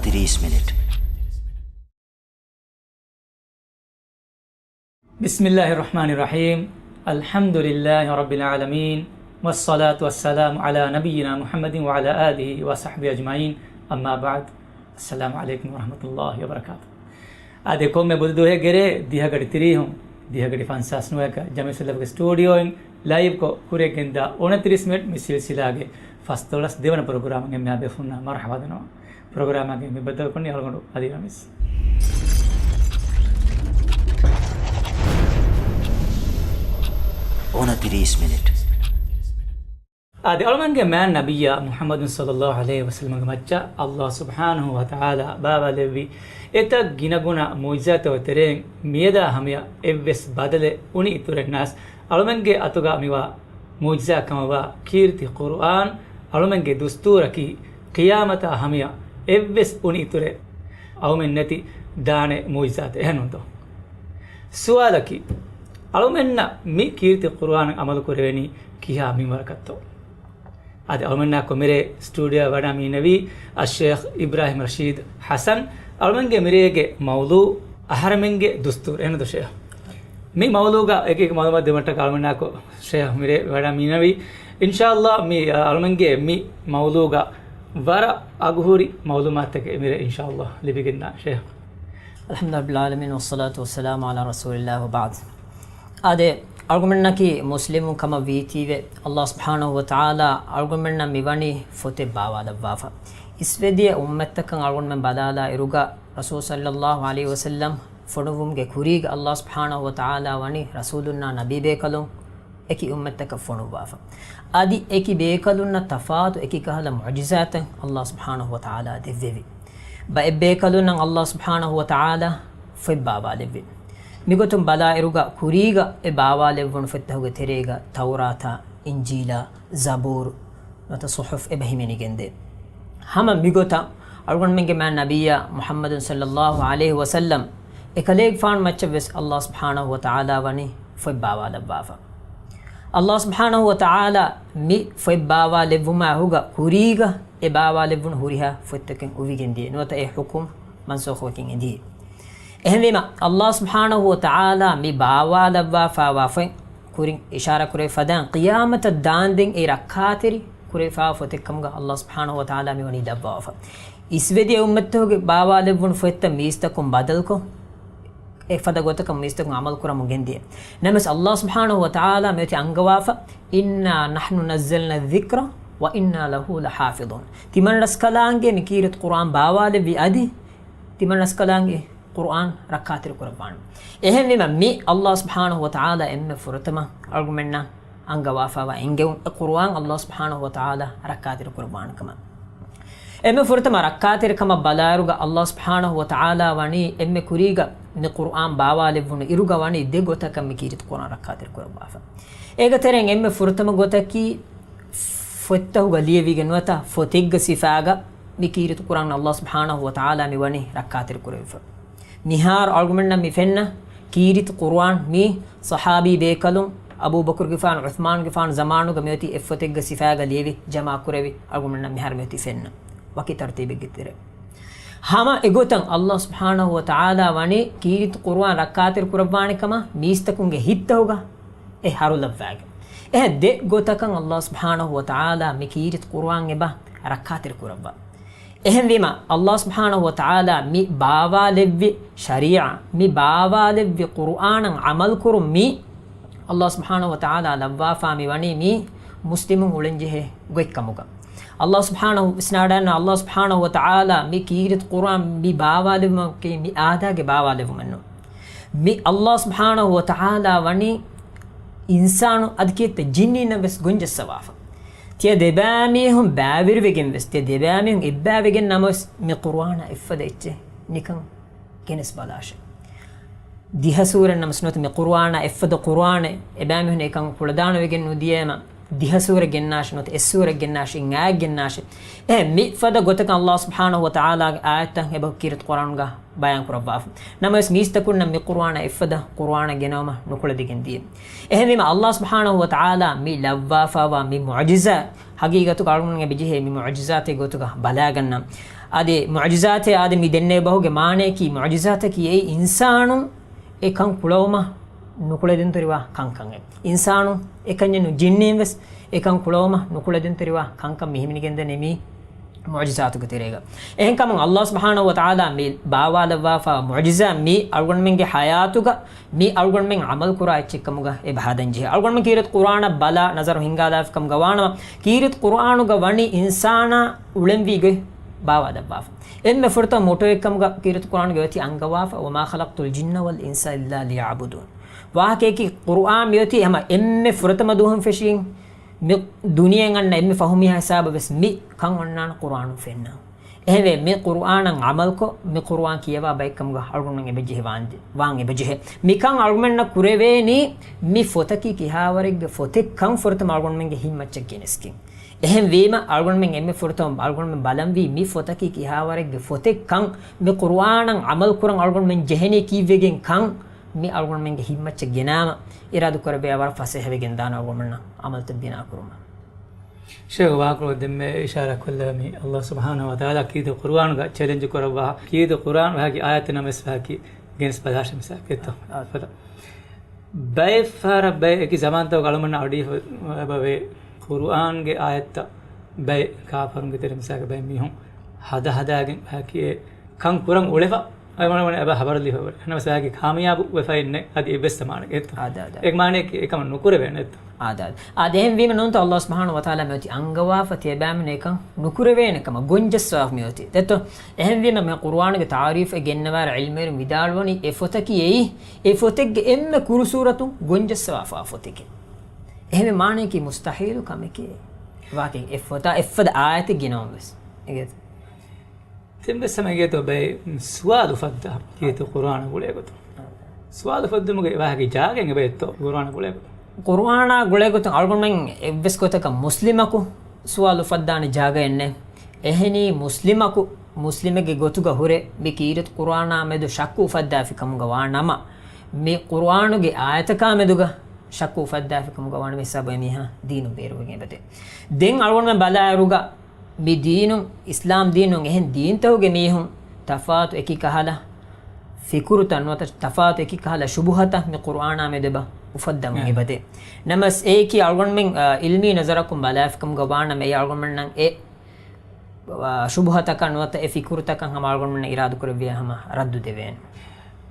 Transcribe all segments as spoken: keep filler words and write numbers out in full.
ތިރީސް މިނިޓް. بسم الله الرحمن الرحيم. الحمد لله رب العالمين، والصلاة والسلام على نبينا محمد وعلى آله وصحبه أجمعين، أما بعد. السلام عليكم ورحمة الله وبركاته. އާދެ، ކޮންމެ ބުދު ދުވަހެއްގެ ރޭ ދިހަގަޑި ތިރީހުން، ދިހަގަޑި ފަންސާސް ނުވައަކަށް ޖަމީސް ލަފްގެ ސްޓޫޑިއޯއިން ލައިވްކޮށް ކުރިއަށް ގެންދާ އޮނަތިރީސް މިނިޓް މި ސިލްސިލާގެ ފަސްދޮޅަސް ދެވަނަ ޕްރޮގްރާމަށް އެންމެހާ ބޭފުޅުންނާ މަރުޙަބާ ދަންނަވަން. ޕްރޮގްރާމާގެ މި ބައްދަލުކޮށްނީ އަޅުގަނޑު އަލީ ރަމީސް. އޮނަތިރީސް މިނިޓް. އާދެ، އަޅުމެންގެ މާތް ނަބިއްޔާ މުޙައްމަދު ޞައްލައްލާހު ޢަލައިހި ވަސައްލަމަގެ މައްޗަށް އައްލާހު ސުބްޙާނަހު ވަތަޢާލާ ބާވާލެއްވި އެތައް ގިނަގުނަ މުޢުޖިޒާތްތަކުގެ ތެރެއިން މިއަދާ ހަމަޔަށް އެއްވެސް ބަދަލެއް އުނި އިތުރެއް ނާސް، އަޅުމެންގެ އަތުގަ މިވާ މުޢުޖިޒާ ކަމަށްވާ ކީރިތި ޤުރުއާން އަޅުމެންގެ ދުސްތޫރަކީ، ޤިޔާމަތާ ހަމަޔަށް އެއްވެސް އުނި އިތުރެއް އައުމެއް ނެތި ދާނެ މުޢުޖިޒާތެއް، އެހެންނޫންތޯ؟ ސުވާލަކީ، އަޅުމެންނަށް މި ކީރިތި ޤުރުއާން ޢަމަލު ކުރެވެނީ ކިހާ މިންވަރަކަށްތޯ؟ އަދި އަޅުމެންނާ ކޮށް މިރޭ ސްޓޫޑިއޯ ވަޑާ މީނަވީ އައްޝޭޚް އިބްރާހިމް ރަޝީދު ޙަސަން. އަޅުމެންގެ މިރޭގެ މައުޟޫޢު އަހަރެމެންގެ ދުސްތޫރު، އެހެންތޯ ޝޭޚް؟ މި މައުޟޫޢުގަ އެކި އެކި މަޢުލޫމާތު ދެވުމަށްޓަކާ އަޅުމެންނާ ކޮށް ޝޭޚް މިރޭ ވަޑާ މީނަވީ. އިންޝާﷲ މި، އަ، އަޅުމެންގެ މި މައުޟޫޢުގަ ވަރަށް އަގުހުރި މަޢުލޫމާތުތަކެއް މިރޭ އިންޝާﷲ ލިބިގެންދާނެ ޝޭޚް. الحمد لله رب العالمين، والصلاة والسلام على رسول الله وبعد. އާދެ، އަޅުގަނޑަކީ މުސްލިމުން ކަމަށް ވީތީވެ، އައްލާހު ސުބްޙާނަހު ވަތަޢާލާ އަޅުގަނޑުމެންނަށް މިވަނީ ފޮތެއް ބާވާލައްވާފަ. އިސްވެދިޔަ އުއްމަތްތަކަށް އަޅުގަނޑުމެން ބަލާލާ އިރުގަ، ރަސޫލު ޞައްލައްލާހު ޢަލައިހި ވަސައްލަމް ފޮނުވުމުގެ ކުރީގަ އައްލާހު ސުބްޙާނަހު ވަތަޢާލާ ވަނީ ރަސޫލުންނާ ނަބީ ބޭކަލުން އެކި އުއްމަތްތަކަށް ފޮނުއްވާފަ. އަދި އެކި ބޭކަލުންނަށް ތަފާތު އެކި ކަހަލަ މުޢުޖިޒާތެއް އައްލާހު ސުބްޙާނަހު ވަތަޢާލާ ދެއްވެވި. ބައެއް ބޭކަލުންނަށް އައްލާހު ސުބްޙާނަހު ވަތަޢާލާ ފޮތް ބާވާލެއްވި. މިގޮތުން ބަލާއިރުގަ ކުރީގަ އެ ބާވާލެއްވުނު ފޮތްތަކުގެ ތެރޭގަ ތައުރާތާ، އިންޖީލާ، ޒަބޫރު، ނުވަތަ ޞުޙުފް އެބަ ހިމެނިގެންދޭ. ހަމަ މިގޮތަށް އަޅުގަނޑުމެންގެ މާތް ނަބިއްޔާ މުޙައްމަދު ޞައްލައްލާހު ޢަލައިހި ވަސައްލަމް އެކަލޭގެފާނު މައްޗަށްވެސް އައްލާހު ސުބްޙާނަހު ވަތަޢާލާ ވަނީ ފޮތް ބާވާލައްވާފަ. އައްލާހު ސުބްޙާނަހު ވަތަޢާލާ މި ފޮތް ބާވާލެއްވުމާ އެކުގަ ކުރީގަ އެ ބާވާލެއްވުނު ހުރިހާ ފޮތްތަކެއް އުވިގެންދިޔަ ނުވަތަ އެ ޙުކުމް މަންސޫޚުވެގެން އެދިޔަ. އެހެންވީމަ، އައްލާހު ސުބްޙާނަހު ވަތަޢާލާ މި ބާވާލައްވާފައިވާ ފޮތް ކުރިން އިޝާރާ ކުރެވި ފަދައިން، ޤިޔާމަތަށް ދާންދެން އެ ރައްކާތެރި ކުރެވިފައިވާ ފޮތެއް ކަމުގަ އައްލާހު ސުބްޙާނަހު ވަތަޢާލާ މިވަނީ ލައްވާފަ. އިސްވެދިޔަ އުއްމަތްތަކުގެ ބާވާލެއްވުނު ފޮތްތައް މީސްތަކުން ބަދަލުކޮށް، އެފަދަ ގޮތަކަށް މީސްތަކުން ޢަމަލު ކުރަމުން ގެންދިޔަ. ނަމަވެސް، އައްލާހު ސުބްޙާނަހު ވަތަޢާލާ މިއޮތީ އަންގަވާފަ، "إنا نحن نزلنا الذكر وإنا له لحافظون." ތިމަން ރަސްކަލާނގެ މި ކީރިތި ޤުރުއާން ބާވާލެއްވި އަދި ތިމަން ރަސްކަލާނގެ ޤުރުއާން ރައްކާތެރި ކުރައްވާނެ. އެހެންވީމަ، މި އައްލާހު ސުބްޙާނަހު ވަތަޢާލާ އެންމެ ފުރަތަމަ އަޅުގަނޑުމެންނަށް އަންގަވާފައިވާ އެންގެވުން، އެ ޤުރުއާން އައްލާހު ސުބްޙާނަހު ވަތަޢާލާ ރައްކާތެރި ކުރައްވާނެ ކަމަށް. އެންމެ ފުރަތަމަ ރައްކާތެރިކަމަށް ބަލާއިރުގަ އައްލާހު ސުބްޙާނަހު ވަތަޢާލާ ވަނީ އެންމެ ކުރީގަ މި ޤުރުއާން ބާވާލެއްވުނު އިރުގަ ވަނީ ދެ ގޮތަކަށް މި ކީރިތި ޤުރުއާން ރައްކާތެރި ކުރައްވާފަ. އޭގެ ތެރެއިން އެންމެ ފުރަތަމަ ގޮތަކީ ފޮތްތަކުގަ ލިޔެވިގެން ނުވަތަ ފޮތެއްގެ ސިފާގަ މި ކީރިތި ޤުރުއާން އައްލާހު ސުބްޙާނަހު ވަތަޢާލާ މި ވަނީ ރައްކާތެރި ކުރެވިފަ. މިހާރު އަޅުގަނޑުމެންނަށް މި ފެންނަ ކީރިތި ޤުރުއާން މީ ޞަޙާބީ ބޭކަލުން އަބޫބަކުރުގެފާނު، ޢުޘްމާނުގެފާނު ޒަމާނުގަ މިއޮތީ އެއް ފޮތެއްގެ ސިފާގަ ލިޔެވި ޖަމާކުރެވި އަޅުގަނޑުމެންނަށް މިހާރު މިއޮތީ ފެންނަ ވަކި ތަރުތީބެއްގެ ތެރޭ. ހަމަ އެގޮތަށް އައްލާހު ސުބްޙާނަހު ވަތަޢާލާ ވަނީ ކީރިތި ޤުރުއާން ރައްކާތެރި ކުރައްވާނެ ކަމަށް މީސްތަކުންގެ ހިތްތަކުގަ އެ ހަރުލައްވާގެން. އެހެން ދެ ގޮތަކަށް އައްލާހު ސުބްޙާނަހު ވަތަޢާލާ މި ކީރިތި ޤުރުއާން އެބަ ރައްކާތެރި ކުރައްވާ. އެހެންވީމަ، އައްލާހު ސުބްޙާނަހު ވަތަޢާލާ މި ބާވާލެއްވި ޝަރީޢަ، މި ބާވާލެއްވި ޤުރުއާނަށް ޢަމަލުކުރުން މީ، އައްލާހު ސުބްޙާނަހު ވަތަޢާލާ ލައްވާފާ މި ވަނީ މީ މުސްލިމުން އުޅެންޖެހޭ ގޮތްކަމުގަ. އައްލާހު ސުބްޙާނަހު ވިސްނާޑާން، އައްލާހު ސުބްޙާނަހު ވަތަޢާލާ މި ކީރިތި ޤުރުއާން މި ބާވާލެއްވުމަކީ މި އާދާގެ ބާވާލެއްވުމެއްނު. މި އައްލާހު ސުބްޙާނަހު ވަތަޢާލާ ވަނީ އިންސާނު އަދި ކީއްތަ ޖިންނީންނަށް ވެސް ގޮންޖައްސަވާފަ. ތިޔަ ދެބައިމީހުން ބައިވެރިވެގެން ވެސް، ތިޔަ ދެބައިމީހުން އެއްބައިވެގެން ނަމަވެސް، މި ޤުރުއާނަށް އެއްފަދަ އެއްޗެއް ނިކަން ގެނެސް ބަލާށެ. ދިހަ ސޫރަ ނަމަސް ނުވަތަ މި ޤުރުއާނާ އެއްފަދަ ޤުރުއާނެއް އެބައިމީހުން އެކަން ކުޅަދާނަވެގެން ނުދިޔައިމަ، ދިހަ ސޫރަ ގެންނާށެ ނުވަތަ އެއް ސޫރަ ގެންނާށެ، އެއް އާޔަތް ގެންނާށެ. އެހެން މި ފަދަ ގޮތަކަށް އައްލާހު ސުބްޙާނަހު ވަތަޢާލާގެ އާޔަތްތައް އެބަ ކީރިތި ޤުރުއާނުގަ ބަޔާން ކުރައްވާފަ. ނަމަވެސް މީސްތަކުންނަށް މި ޤުރުއާނާ އެއްފަދަ ޤުރުއާނެއް ގެނައުމަށް ނުކުޅެދިގެން ދިޔަ. އެހެންވީމަ، އައްލާހު ސުބްޙާނަހު ވަތަޢާލާ މި ލައްވާފައިވާ މި މުޢުޖިޒާ، ޙަޤީޤަތުގަ އަޅުގަނޑުމެން އެބަޖެހޭ މި މުޢުޖިޒާތެއް ގޮތުގަ ބަލާގަންނަ. އަދި މުޢުޖިޒާތޭ އާދެ މި ދެންނެވި ބަހުގެ މާނަޔަކީ މުޢުޖިޒާތަކީ އެއީ އިންސާނުން އެ ކަން ކުޅަވުމަށް ނުކުޅެދުންތެރިވާ ކަންކަން. އިންސާނުން އެކަންޏެއް ނު ޖިންނީން ވެސް އެކަން ކުޅަވުމަށް ނުކުޅެދުންތެރިވާ ކަންކަން މި ހިމެނިގެންދަނީ މި މުޢުޖިޒާތުގެ ތެރޭގަ. އެހެންކަމުން ﷲ ސުބްޙާނަހޫ ވަތަޢާލާ މި ބާވާލައްވާފަ މުޢުޖިޒާ މި އަޅުގަނޑުމެންގެ ޙަޔާތުގަ މި އަޅުގަނޑުމެން ޢަމަލު ކުރާ އެއްޗެއްކަމުގަ އެ ބަހައިދިން ޖެހޭ. އަޅުގަނޑުމެން ކީރިތި ޤުރުއާނަށް ބަލާ ނަޒަރު ހިންގާލާފިކަމުގަ ވާނަމަ، ކީރިތި ޤުރުއާނުގަ ވަނީ އިންސާނާ އުޅެންވީ ގޮތް ބާވާލައްވާފަ. އެންމެ ފުރަތަމަ މޮޓޯއެއްކަމުގަ ކީރިތި ޤުރުއާނުގެ އޮތީ އަންގަވާފަ، وما خلقت الجن والإنس إلا ليعبدون. ވާހަކަޔަކީ ޤުރުއާން މިއޮތީ ހަމަ އެންމެ ފުރަތަމަ ދުވަހުން ފެށިގެން މި ދުނިޔެއަށް އަންނަ އެންމެ ފަހު މީހާ ހިސާބަށް ވެސް މި ކަން އޮންނާނެ ޤުރުއާނުން ފެންނަ. އެހެންވެ، މި ޤުރުއާނަށް ޢަމަލުކޮށް، މި ޤުރުއާން ކިޔަވާ ބައެއްކަމުގަ އަޅުގަނޑުމެން އެބަ ޖެހި ވާން، ވާން އެބަ ޖެހޭ. މިކަން އަޅުގަނޑަށް ކުރެވޭނީ، މި ފޮތަކީ ކިހާވަރެއްގެ ފޮތެއްކަން ފުރަތަމަ އަޅުގަނޑުމެންގެ ހިތްމައްޗަށް ގެނެސްގެން. އެހެންވީމަ، އަޅުގަނޑުމެން އެންމެ ފުރަތަމަ އަޅުގަނޑުމެން ބަލަންވީ މި ފޮތަކީ ކިހާވަރެއްގެ ފޮތެއްކަން، މި ޤުރުއާނަށް ޢަމަލު ކުރަން އަޅުގަނޑުމެން ޖެހެނީ ކީއްވެގެން ކަން، މި އަޅުގަނޑުމެންގެ ހިތްމައްޗަށް ގެނާމަ، އިރާދަ ކުރެއްވިޔާ ވަރަށް ފަސޭހަވެގެން ދާނެ އަޅުގަނޑުމެންނަށް ޢަމަލުތައް ބިނާ ކުރުމަށް. ޝޭޚް ވާހަކަކޮޅު ދެންމެ އިޝާރާ ކޮށްލަވަ މި ﷲ ސުބްޙާނަހޫ ވަތަޢާލާ ކީރިތި ޤުރުއާނުގަ ޗެލެންޖު ކުރައްވާ، ކީރިތި ޤުރުއާން ވަހަކި އާޔަތެއް ނަމަވެސް ވަހަކި ގެނެސް ބަލާށޭ މިސާލަކަށްތޯ. އާ. ފަދަ. ބައެއް ފަހަރަށް ބައެއް އެކި ޒަމާންތަކުގަ އަޅުމެންނަށް އަޑުއިވޭ ބަވޭ ޤުރުއާންގެ އާޔަތްތައް ބައެއް ކާފަރުންގެ ތެރެ މިސާލަކަށް ބައެއް މީހުން ހަދާ ހަދާގެން ވަހަކި ކަން ކުރަން އުޅެފަ، އަޅުގަނޑުމެން އެބަ ހަބަރު ލިބިފަ ހުރޭ. ނަމަވެސް ވަހަކި ކާމިޔާބު ވެފައެއް ނެތް. އަދި އެއްވެސް ޒަމާނެއް އެއްތޯ. އާދެ، އާދެ. އެ މާނަޔަކީ އެކަމަށް ނުކުރެވޭނެ އެއްތޯ. އާދެ، އާދެ. އާދެ، އެހެންވީމަ ނޫންތޯ ﷲ ސުބްޙާނަހޫ ވަތަޢާލާ މިއޮތީ އަންގަވާފަ ތިޔަބައިމީހުން އެކަން ނުކުރެވޭނެ ކަމަށް ގޮންޖައްސަވާފަ މިއޮތީ. ދެއްތޯ؟ އެހެންވީމަ މި ޤުރުއާނުގެ ތަޢުރީފް އެ ގެންނަވާރަ ޢިލްމުވެރިން ވިދާޅުވަނީ އެ ފޮތަކީ އެއީ، އެ ފޮތެއްގެ އެންމެ ކުރު ސޫރަތުން ގޮންޖައްސަވާފާ ފޮތެކޭ. އެހެންވެ މާނަޔަކީ މުސްތަޙީލު ކަމެކޭ. ވާގެން އެ ފޮތާ އެއްފަދަ އާޔަތެއް ގިނަވަން ވެސް. އެގޭތަ؟ ދެން ވެސް ހަމަ އެގޭތޯ ބައެއް ސުވާލު ފައްދާ ކީރިތި ޤުރުއާނާ ގުޅޭގޮތުން. ސުވާލު ފައްދުމުގެ ވާހަކަ ޖާގައެއް އެބައޮތްތޯ ޤުރުއާނާ ގުޅޭގޮތުން. ޤުރުއާނާ ގުޅޭގޮތުން އަޅުގަނޑުމެން އެއްވެސް ގޮތަކަށް މުސްލިމަކު ސުވާލު ފައްދާނެ ޖާގައެއް ނެތް. އެހެނީ މުސްލިމަކު، މުސްލިމެއްގެ ގޮތުގަ ހުރެ މި ކީރިތި ޤުރުއާނާ މެދު ޝައްކު އުފައްދާފި ކަމުގަ ވާ ނަމަ، މި ޤުރުއާނުގެ އާޔަތަކާ މެދުގަ ޝައްކު އުފައްދާފި ކަމުގަ ވާނަމަ ހިސާބު އެމީހާ ދީނުން ބޭރުވެގެން އެބަދޭ. ދެން އަޅުގަނޑުމެން ބަލާއިރުގަ މި ދީނުން، އިސްލާމް ދީނުން އެހެން ދީންތަކުގެ މީހުން ތަފާތު އެކި ކަހަލަ ފިކުރުތައް ނުވަތަ ތަފާތު އެކި ކަހަލަ ޝުބުހަތައް މި ޤުރުއާނާ މެދު އެބަ އުފައްދަމުން އެބަދޭ. ނަމަވެސް އެއީކީ އަޅުގަނޑުމެން، އާ، ޢިލްމީ ނަޒަރަކުން ބަލާފިކަމުގަ ވާނަމަ އެ އަޅުގަނޑުމެންނަށް އެ، އާ، ޝުބުހަތަކަށް ނުވަތަ އެ ފިކުރުތަކަށް ހަމަ އަޅުގަނޑުމެންނަށް އިރާދަކުރެއްވިޔާ ހަމަ ރައްދު ދެވޭނެ.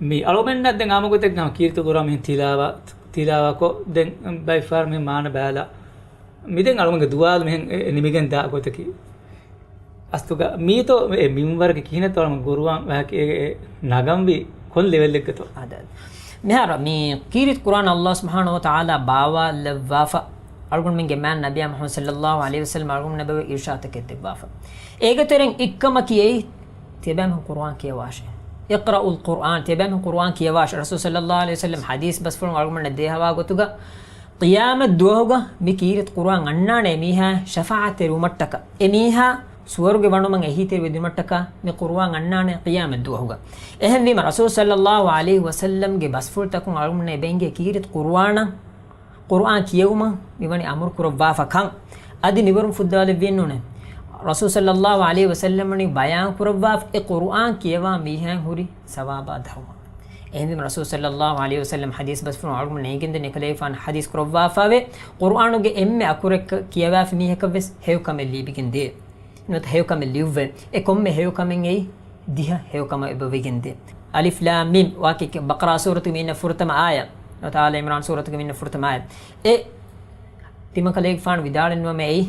މި އަޅުގަނޑަށް ދެން އާއްމުގޮތެއްގަ ހަމަ ކީރިތި ޤުރުއާން މިހެން ތިލާވާ، ތިލާވާކޮށް ދެން ބައެއް ފަހަރު މި މާނަ ބަލާ މި ދެން އަޅުގަނޑުގެ ދުވާލު މިހެން އެ، އެ ނިމިގެން ދާ ގޮތަކީ. އަސްލުގަ މީތޯ އެ މިންވަރަކީ ކިހިނެއްތޯ އަޅުގަނޑު ޤުރުއާން ވަހަކީ އެ، އެ ނަގަންވީ ކޮން ލެވެލްއެއްގަތޯ؟ އާދެ. މިހާރު މި ކީރިތި ޤުރުއާން ﷲ ސުބްޙާނަހޫ ވަތަޢާލާ ބާވާލައްވާފަ އަޅުގަނޑުމެންގެ މާތް ނަބިޔާ މުޙައްމަދު ޞައްލައްލާހު ޢަލައިހި ވަސައްލަމަ އަޅުގަނޑުމެންނަށް އިރުޝާދުތަކެއް ދެއްވާފަ. އޭގެ ތެރެއިން އެއްކަމަކީ އެއީ، ތިޔަބައިމީހުން ޤުރުއާން ކިޔަވާށޭ. اقرأوا القرآن، ތިޔަބައިމީހުން ޤުރުއާން ކިޔަވާށޭ. ރަސޫލު ޞައްލައްލާހު ޢަލައިހި ވަސައްލަމަ ޙަދީޘް ބަސްފުޅުން އަޅުގަނޑުމެންނަށް ދޭހަވާ ގޮތުގަ، ޤިޔާމަތް ދުވަހުގަ މި ކީރިތި ޤުރުއާން އަންނާނެ އެމީހާ ޝަފާޢަތްތެރިވުމަށްޓަކާ، އެމީހާ ސުވަރުގެ ވަނުމަށް އެހީތެރިވެދިނުމަށްޓަކާ މި ޤުރުއާން އަންނާނެ ޤިޔާމަތް ދުވަހުގަ. އެހެންވީމަ، ރަސޫލު ޞައްލައްލާހު ޢަލައިހި ވަސައްލަމްގެ ބަސްފުޅުތަކުން އަޅުގަނޑުމެންނަށް އެބަ އެނގޭ ކީރިތި ޤުރުއާނަށް، ޤުރުއާން ކިޔެވުމަށް މިވަނީ އަމުރު ކުރައްވާފަ ކަން. އަދި މިވަރުން ފުއްދާލެއްވީނޫނޭ. ރަސޫލު ޞައްލައްލާހު ޢަލައިހި ވަސައްލަމަ ވަނީ ބަޔާން ކުރައްވާފަ އެ ޤުރުއާން ކިޔަވާ މީހާއިން ހުރި ސަވާބާ ދަރުމަ. އެހެންވީމަ، ރަސޫލު ޞައްލައްލާހު ޢަލައިހި ވަސައްލަމަ ޙަދީޘް ބަސްފުޅުން އަޅުގަނޑުމެންނަށް އެނގިގެންދެނީ ކަލޭގެފާނު ޙަދީޘް ކުރައްވާފަވޭ، ޤުރުއާނުގެ އެންމެ އަކުރެއް ކިޔަވާފި މީހަކަށް ވެސް ހެޔޮ ކަމެއް ލިބިގެން ދޭ. ނުވަތަ ހެޔޮ ކަމެއް ލިޔުއްވޭ. އެ ކޮންމެ ހެޔޮ ކަމެއް އެއީ ދިހަ ހެޔޮ ކަމަށް އެބަ ވެގެން ދޭ. އަލިފް ލާމް މީމް ވާކި ބަޤަރާ ސޫރަތުގެ މި އިންނަ ފުރަތަމަ އާޔަތް. ނުވަތަ އާލު ޢިމްރާން ސޫރަތުގެ މި އިންނަ ފުރަތަމަ އާޔަތް. އެ ތިމަންކަލޭގެފާނު ވިދާޅެއްނުވަމޭ އެއީ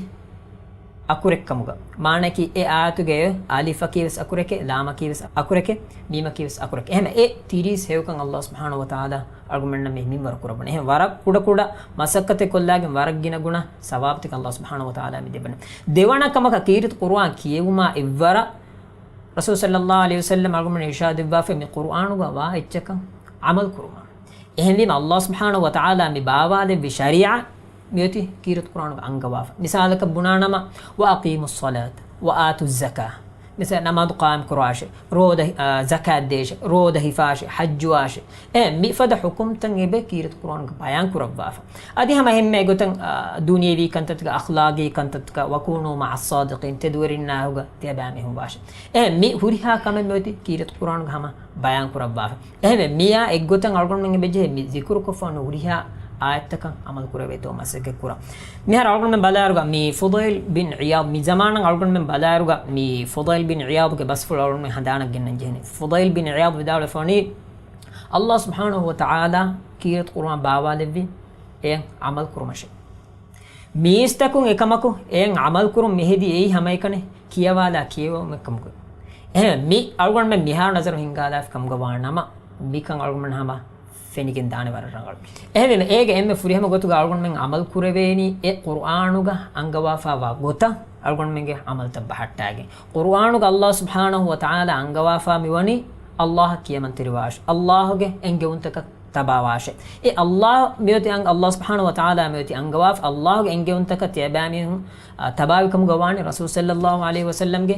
އަކުރެއްކަމުގަ. މާނައަކީ އެ އާޔަތުގައި އަލިފަކީ ވެސް އަކުރެކޭ، ލާމަކީ ވެސް އަކުރެކޭ، މީމަކީ ވެސް އަކުރެކޭ. އެހެން އެ ތިރީސް ހެޔޮކަން ﷲ ސުބްޙާނަހޫ ވަތަޢާލާ އަޅުގަނޑުމެންނަށް މި މިންވަރު ކުރައްވަނީ. އެހެން ވަރަށް ކުޑަ ކުޑަ މަސައްކަތެއް ކޮށްލާގެން ވަރަށް ގިނަ ގުނަ ސަވާބުތަކެއް ﷲ ސުބްޙާނަހޫ ވަތަޢާލާ މި ދެއްވަނީ. ދެވަނަ ކަމަކަށް ކީރިތި ޤުރުއާން ކިޔެވުމާ އެއްވަރަށް ރަސޫލު ޞައްލައްލާހު ޢަލައިހި ވަސައްލަމަ އަޅުގަނޑުމެން އިރުޝާދު ދެއްވާފައި މި ޤުރުއާނުގަ ވާ އެއްޗަކަށް ޢަމަލު ކުރުމަށް. އެހެންވީމަ، ﷲ ސުބްޙާނަހޫ ވަތަޢާލާ މި ބާވާލެއްވި ޝަރީޢަތް މިއޮތީ ކީރިތި ޤުރުއާނުގަ އަންގަވާފަ. މިސާލަކަށް ބުނާނަމަ، وأقيموا الصلاة وآتوا الزكاة. މިސާ ނަމާދު ޤާއިމް ކުރާށޭ، ރޯދަ ހި-، އާ، ޒަކާތް ދޭށޭ، ރޯދަ ހިފާށޭ، ޙައްޖުވާށޭ. އެ މި ފަދަ ޙުކުމްތައް އެބަ ކީރިތި ޤުރުއާނުގަ ބަޔާން ކުރައްވާފަ. އަދި ހަމަ އެހެންމެ އެގޮތަށް، އާ، ދުނިޔެވީ ކަންތައްތަކަށް، އަޚްލާގީ ކަންތައްތަކަށް، وكونوا مع الصادقين، ތެދުވެރިންނާހުގަ ތިޔަބައިމީހުން ވާށޭ. އެ މި ހުރިހާ ކަމެއް މިއޮތީ ކީރިތި ޤުރުއާނުގަ ހަމަ ބަޔާން ކުރައްވާފަ. އެހެންވެ، މިއާ އެއްގޮތަށް އަޅުގަނޑުމެން އެބަޖެހޭ މި ޒިކުރުކޮށްފަ ހުރިހާ އާޔަތްތަކަށް ޢަމަލު ކުރެވޭތޯ މަސައްކަތް ކުރަން. މިހާރު އަޅުގަނޑުމެން ބަލާއިރުގަ މި ފުޟައިލް ބިން ޢިޔާޟް، މި ޒަމާނަށް އަޅުގަނޑުމެން ބަލާއިރުގަ މި ފުޟައިލް ބިން ޢިޔާޟްގެ ބަސްފުޅު އަޅުގަނޑުމެން ހަނދާނަށް ގެންނަން ޖެހެނީ. ފުޟައިލް ބިން ޢިޔާޟް ވިދާޅުވެފަ ވަނީ، ﷲ ސުބްޙާނަހޫ ވަތަޢާލާ ކީރިތި ޤުރުއާން ބާވާލެއްވީ އެއަށް ޢަމަލު ކުރުމަށޭ. މީސްތަކުން އެކަމަކު އެއަށް ޢަމަލު ކުރުން މިހެދީ އެއީ ހަމައެކަނި ކިޔަވާލާ ކިޔެވުމެއް ކަމުގައި. އެހެން މި އަޅުގަނޑުމެން މިހާރު ނަޒަރު ހިންގާލާފި ކަމުގަ ވާނަމަ، މިކަން އަޅުގަނޑުމެން ހަމަ ފެނިގެން ދާނެ ވަރަށް ރަނގަޅު. އެހެންވީމަ އޭގެ އެންމެ ފުރިހަމަ ގޮތުގަ އަޅުގަނޑުމެން ޢަމަލު ކުރެވޭނީ އެ ޤުރުއާނުގަ އަންގަވާފާވާ ގޮތަށް އަޅުގަނޑުމެންގެ ޢަމަލުތައް ބަހައްޓާގެން. ޤުރުއާނުގަ ﷲ ސުބްޙާނަހޫ ވަތަޢާލާ އަންގަވާފާ މިވަނީ ﷲ އަށް ކިޔަމަންތެރިވާށޭ، ﷲގެ އެންގެވުންތަކަށް ތަބާވާށޭ. އެ ﷲ މިއޮތީ އަން-، ﷲ ސުބްޙާނަހޫ ވަތަޢާލާ މިއޮތީ އަންގަވާފަ، ﷲގެ އެންގެވުންތަކަށް ތިޔަބައިމީހުން، އާ، ތަބާވި ކަމުގަ ވާނީ ރަސޫލު ޞައްލައްލާހު ޢަލައިހި ވަސައްލަމްގެ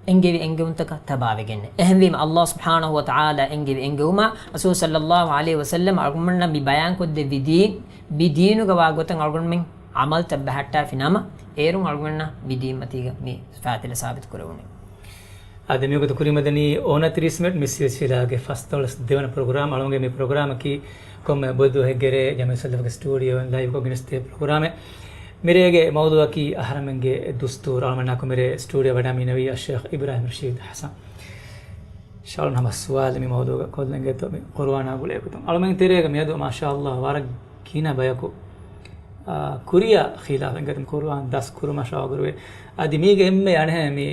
އެންގެވި އެންގެވުންތަކަށް ތަބާވެގެންނޭ. އެހެންވީމަ، ﷲ ސުބްޙާނަހޫ ވަތަޢާލާ އެންގެވި އެންގެވުމާ، ރަސޫލު ޞައްލައްލާހު ޢަލައިހި ވަސައްލަމް އަޅުގަނޑުމެންނަށް މި ބަޔާންކޮށްދެއްވި ދީން، މި ދީނުގަ ވާ ގޮތަށް އަޅުގަނޑުމެން ޢަމަލުތައް ބަހައްޓާފި ނަމަ، އޭރުން އަޅުގަނޑަށް މި ދީންމަތީގަ މި ފާތިލަ ސާބިތު ކުރެވުނީ. އާދެ، މިވަގުތު ކުރިމަދަނީ އޮނަތިރީސް މިނެޓް މި ސިލްސިލާގެ ފަސްދޮޅަސް ދެވަނަ ޕްރޮގްރާމް. އަޅުގަނޑުގެ މި ޕްރޮގްރާމަކީ ކޮންމެ ބުދު ދުވަހެއްގެ ރޭ ޖަމީޢަތުއްސަލަފުގެ ސްޓޫޑިއޯއިން ލައިވްކޮށް ގެނެސްދޭ ޕްރޮގްރާމެއް. މިރޭގެ މައުޟޫޢަކީ އަހަރެމެންގެ ދުސްތޫރު. އަޅުގަނޑުމެންނާ ކުރިން މިރޭ ސްޓޫޑިއޯ ވަޑައިގެންނެވީ އައްޝައިޚް އިބްރާހިމް ރަޝީދު ޙަސަން. ޝާލުން ހަމަ ސުވާލެއް މި މައުޟޫޢަށް ކޮށްލަން އިނގޭތޯ މި ޤުރުއާނާ ގުޅޭ ގޮތުން. އަޅުމެން ތެރޭގަ މިއަދު މާޝާﷲ ވަރަށް ގިނަ ބަޔަކު، އާ، ކުރިއަށް ޚިލާފަށް އިނގޭތޯ މި ޤުރުއާން ދަސް ކުރުމަށާ އަގުރުވޭ. އަދި މީގެ އެންމެ އަނެއް މި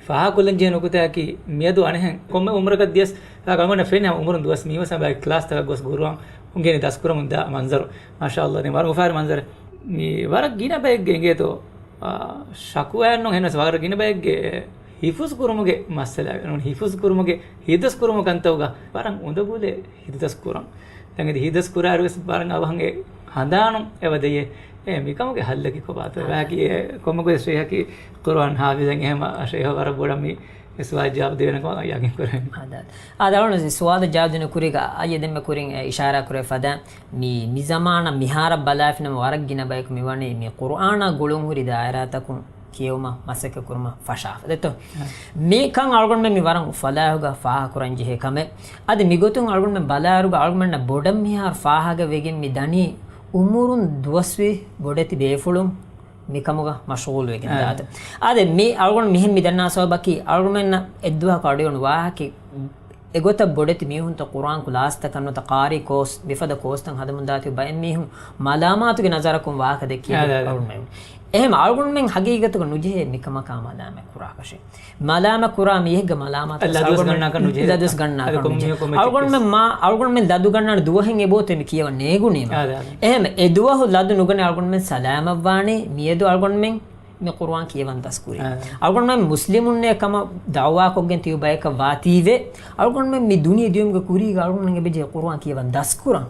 ފާހަގަކޮށްލަން ޖެހޭ ނުކުތާއަކީ، މިއަދު އަނެއްހެން ކޮންމެ އުމުރަކަށް ދިޔަސް، އަޅުގަނޑަށް ފެންނަ އުމުރުން ދުވަސް މީވެސް ބައެއް ކްލާސްތަކަށް ގޮސް ޤުރުއާން އުނގެނި ދަސްކުރަމުން ދާ މަންޒަރު. މާޝާﷲ، ދެން ވަރަށް އުފާވެރި މަންޒަރެއް. މި ވަރަށް ގިނަ ބައެއްގެ އިނގޭތޯ، އާ، ޝަކުވާއެއް ނޫން، އެހެނަސް ވަރަށް ގިނަ ބައެއްގެ ހިފުޒު ކުރުމުގެ މައްސަލަ، ނޫން، ހިފުޒު ކުރުމުގެ ހިތްދަސް ކުރުމުގެ ކަންތައްގަ ވަރަށް އުނދަގުލޭ ހިތްދަސް ކުރަން. ދެން އެދި ހިތްދަސް ކުރާއިރުވެސް ވަރަށް އަވަހަށް ހަނދާނުން އެބަ ދެޔޭ. އެ މިކަމުގެ ހައްލަކީ ކޮބާތޯ؟ އާ. އެބައަކީ އެ ކޮންމެ ގޮތެއް ޝައިޚަކީ ޤުރުއާން ޙާފިޡެއް އެހެން ޝައިޚަށް ވަރަށް ބޮޑަށް މި ސުވާލަށް ޖަވާބު ދެވޭނެ ކަމަށް ޔަޤީން ކުރަން. އާދެ. އާދެ، އަޅުގަނޑު ސުވާލަށް ޖަވާބު ދިނު ކުރީގަ އައްޔަ ދެންމެ ކުރިން އެ އިޝާރާ ކުރެ ފަދަ މި، މި ޒަމާނަށް މިހާރަށް ބަލާފިނަމަ ވަރަށް ގިނަ ބަޔަކު މިވަނީ މި ޤުރުއާނާ ގުޅުން ހުރި ދާއިރާތަކުން ކިޔެވުމަށް މަސައްކަތް ކުރުމަށް ފަށާފަ. ދެއްތޯ؟ އާ. މިކަން އަޅުގަނޑުމެން މި ވަރަށް އުފަލާހުގަ ފާހަގަކުރަން ޖެހޭ ކަމެއް. އަދި މިގޮތުން އަޅުގަނޑުމެން ބަލާއިރުގަ އަޅުގަނޑުމެންނަށް ބޮޑަށް މިހާރު ފާހަގަވެގެން މި ދަނީ އުމުރުން ދުވަސްވީ ބޮޑެތި ބޭފުޅުން މިކަމުގަ މަޝްޣޫލުވެގެން އާ. ދާތަ. އާދެ، މި އަޅުގަނޑު މިހެން މި ދަންނާ ސަބަބަކީ އަޅުގަނޑުމެންނަށް އެއްދުވަހަކު އަޑުއިވުނު ވާހަކަ އެގޮތަށް ބޮޑެތި މީހުންތައް ޤުރުއާން ކްލާސްތަކަށް ނުވަތަ ޤާރީ ކޯސް، މިފަދަ ކޯސްތައް ހަދަމުން ދާތީ ބައެއް މީހުން މަލާމާތުގެ ނަޒަރަކުން ވާހަކަ ދެއްކިޔަ އާދެ، އާދެ. އަޅުގަނޑުމެން. އެހެން އަޅުގަނޑުމެން ހަގީގަތުގަ ނުޖެހޭ މިކަމަކާ މަލާމާތް ކުރާކަށެއް. މަލާމާތް ކުރާ މީހެއްގެ މަލާމާތަށް ލަދުވެސް އަޅުގަނޑުމެން ގަންނާކަށް ނުޖެހޭ. ލަދުވެސް ގަންނާކަށް ނުޖެހޭ. އަޅުގަނޑުމެން މާ، އަޅުގަނޑުމެން ލަދު ގަންނާނެ ދުވަހެއް އެބައޮތޭ މި ކިޔަވަން ނޭގުނީމަ. އާދެ، އާދެ. އެހެން އެ ދުވަހު ލަދު ނުގަނެ އަޅުގަނޑުމެން ސަލާމަތްވާނީ މިއަދު އަޅުގަނޑުމެން މި ޤުރުއާން ކިޔަވަން ދަސްކުރީ. އާ. އަޅުގަނޑުމެން މުސްލިމުންނޭ ކަމަށް ދަޢުވާކޮށްގެން ތިބި ބަޔަކަށް ވާތީވެ، އަޅުގަނޑުމެން މި ދުނިޔެ ދިޔުމުގެ ކުރީގަ އަޅުގަނޑުމެން އެބަޖެހޭ ޤުރުއާން ކިޔަވަން ދަސްކުރަން.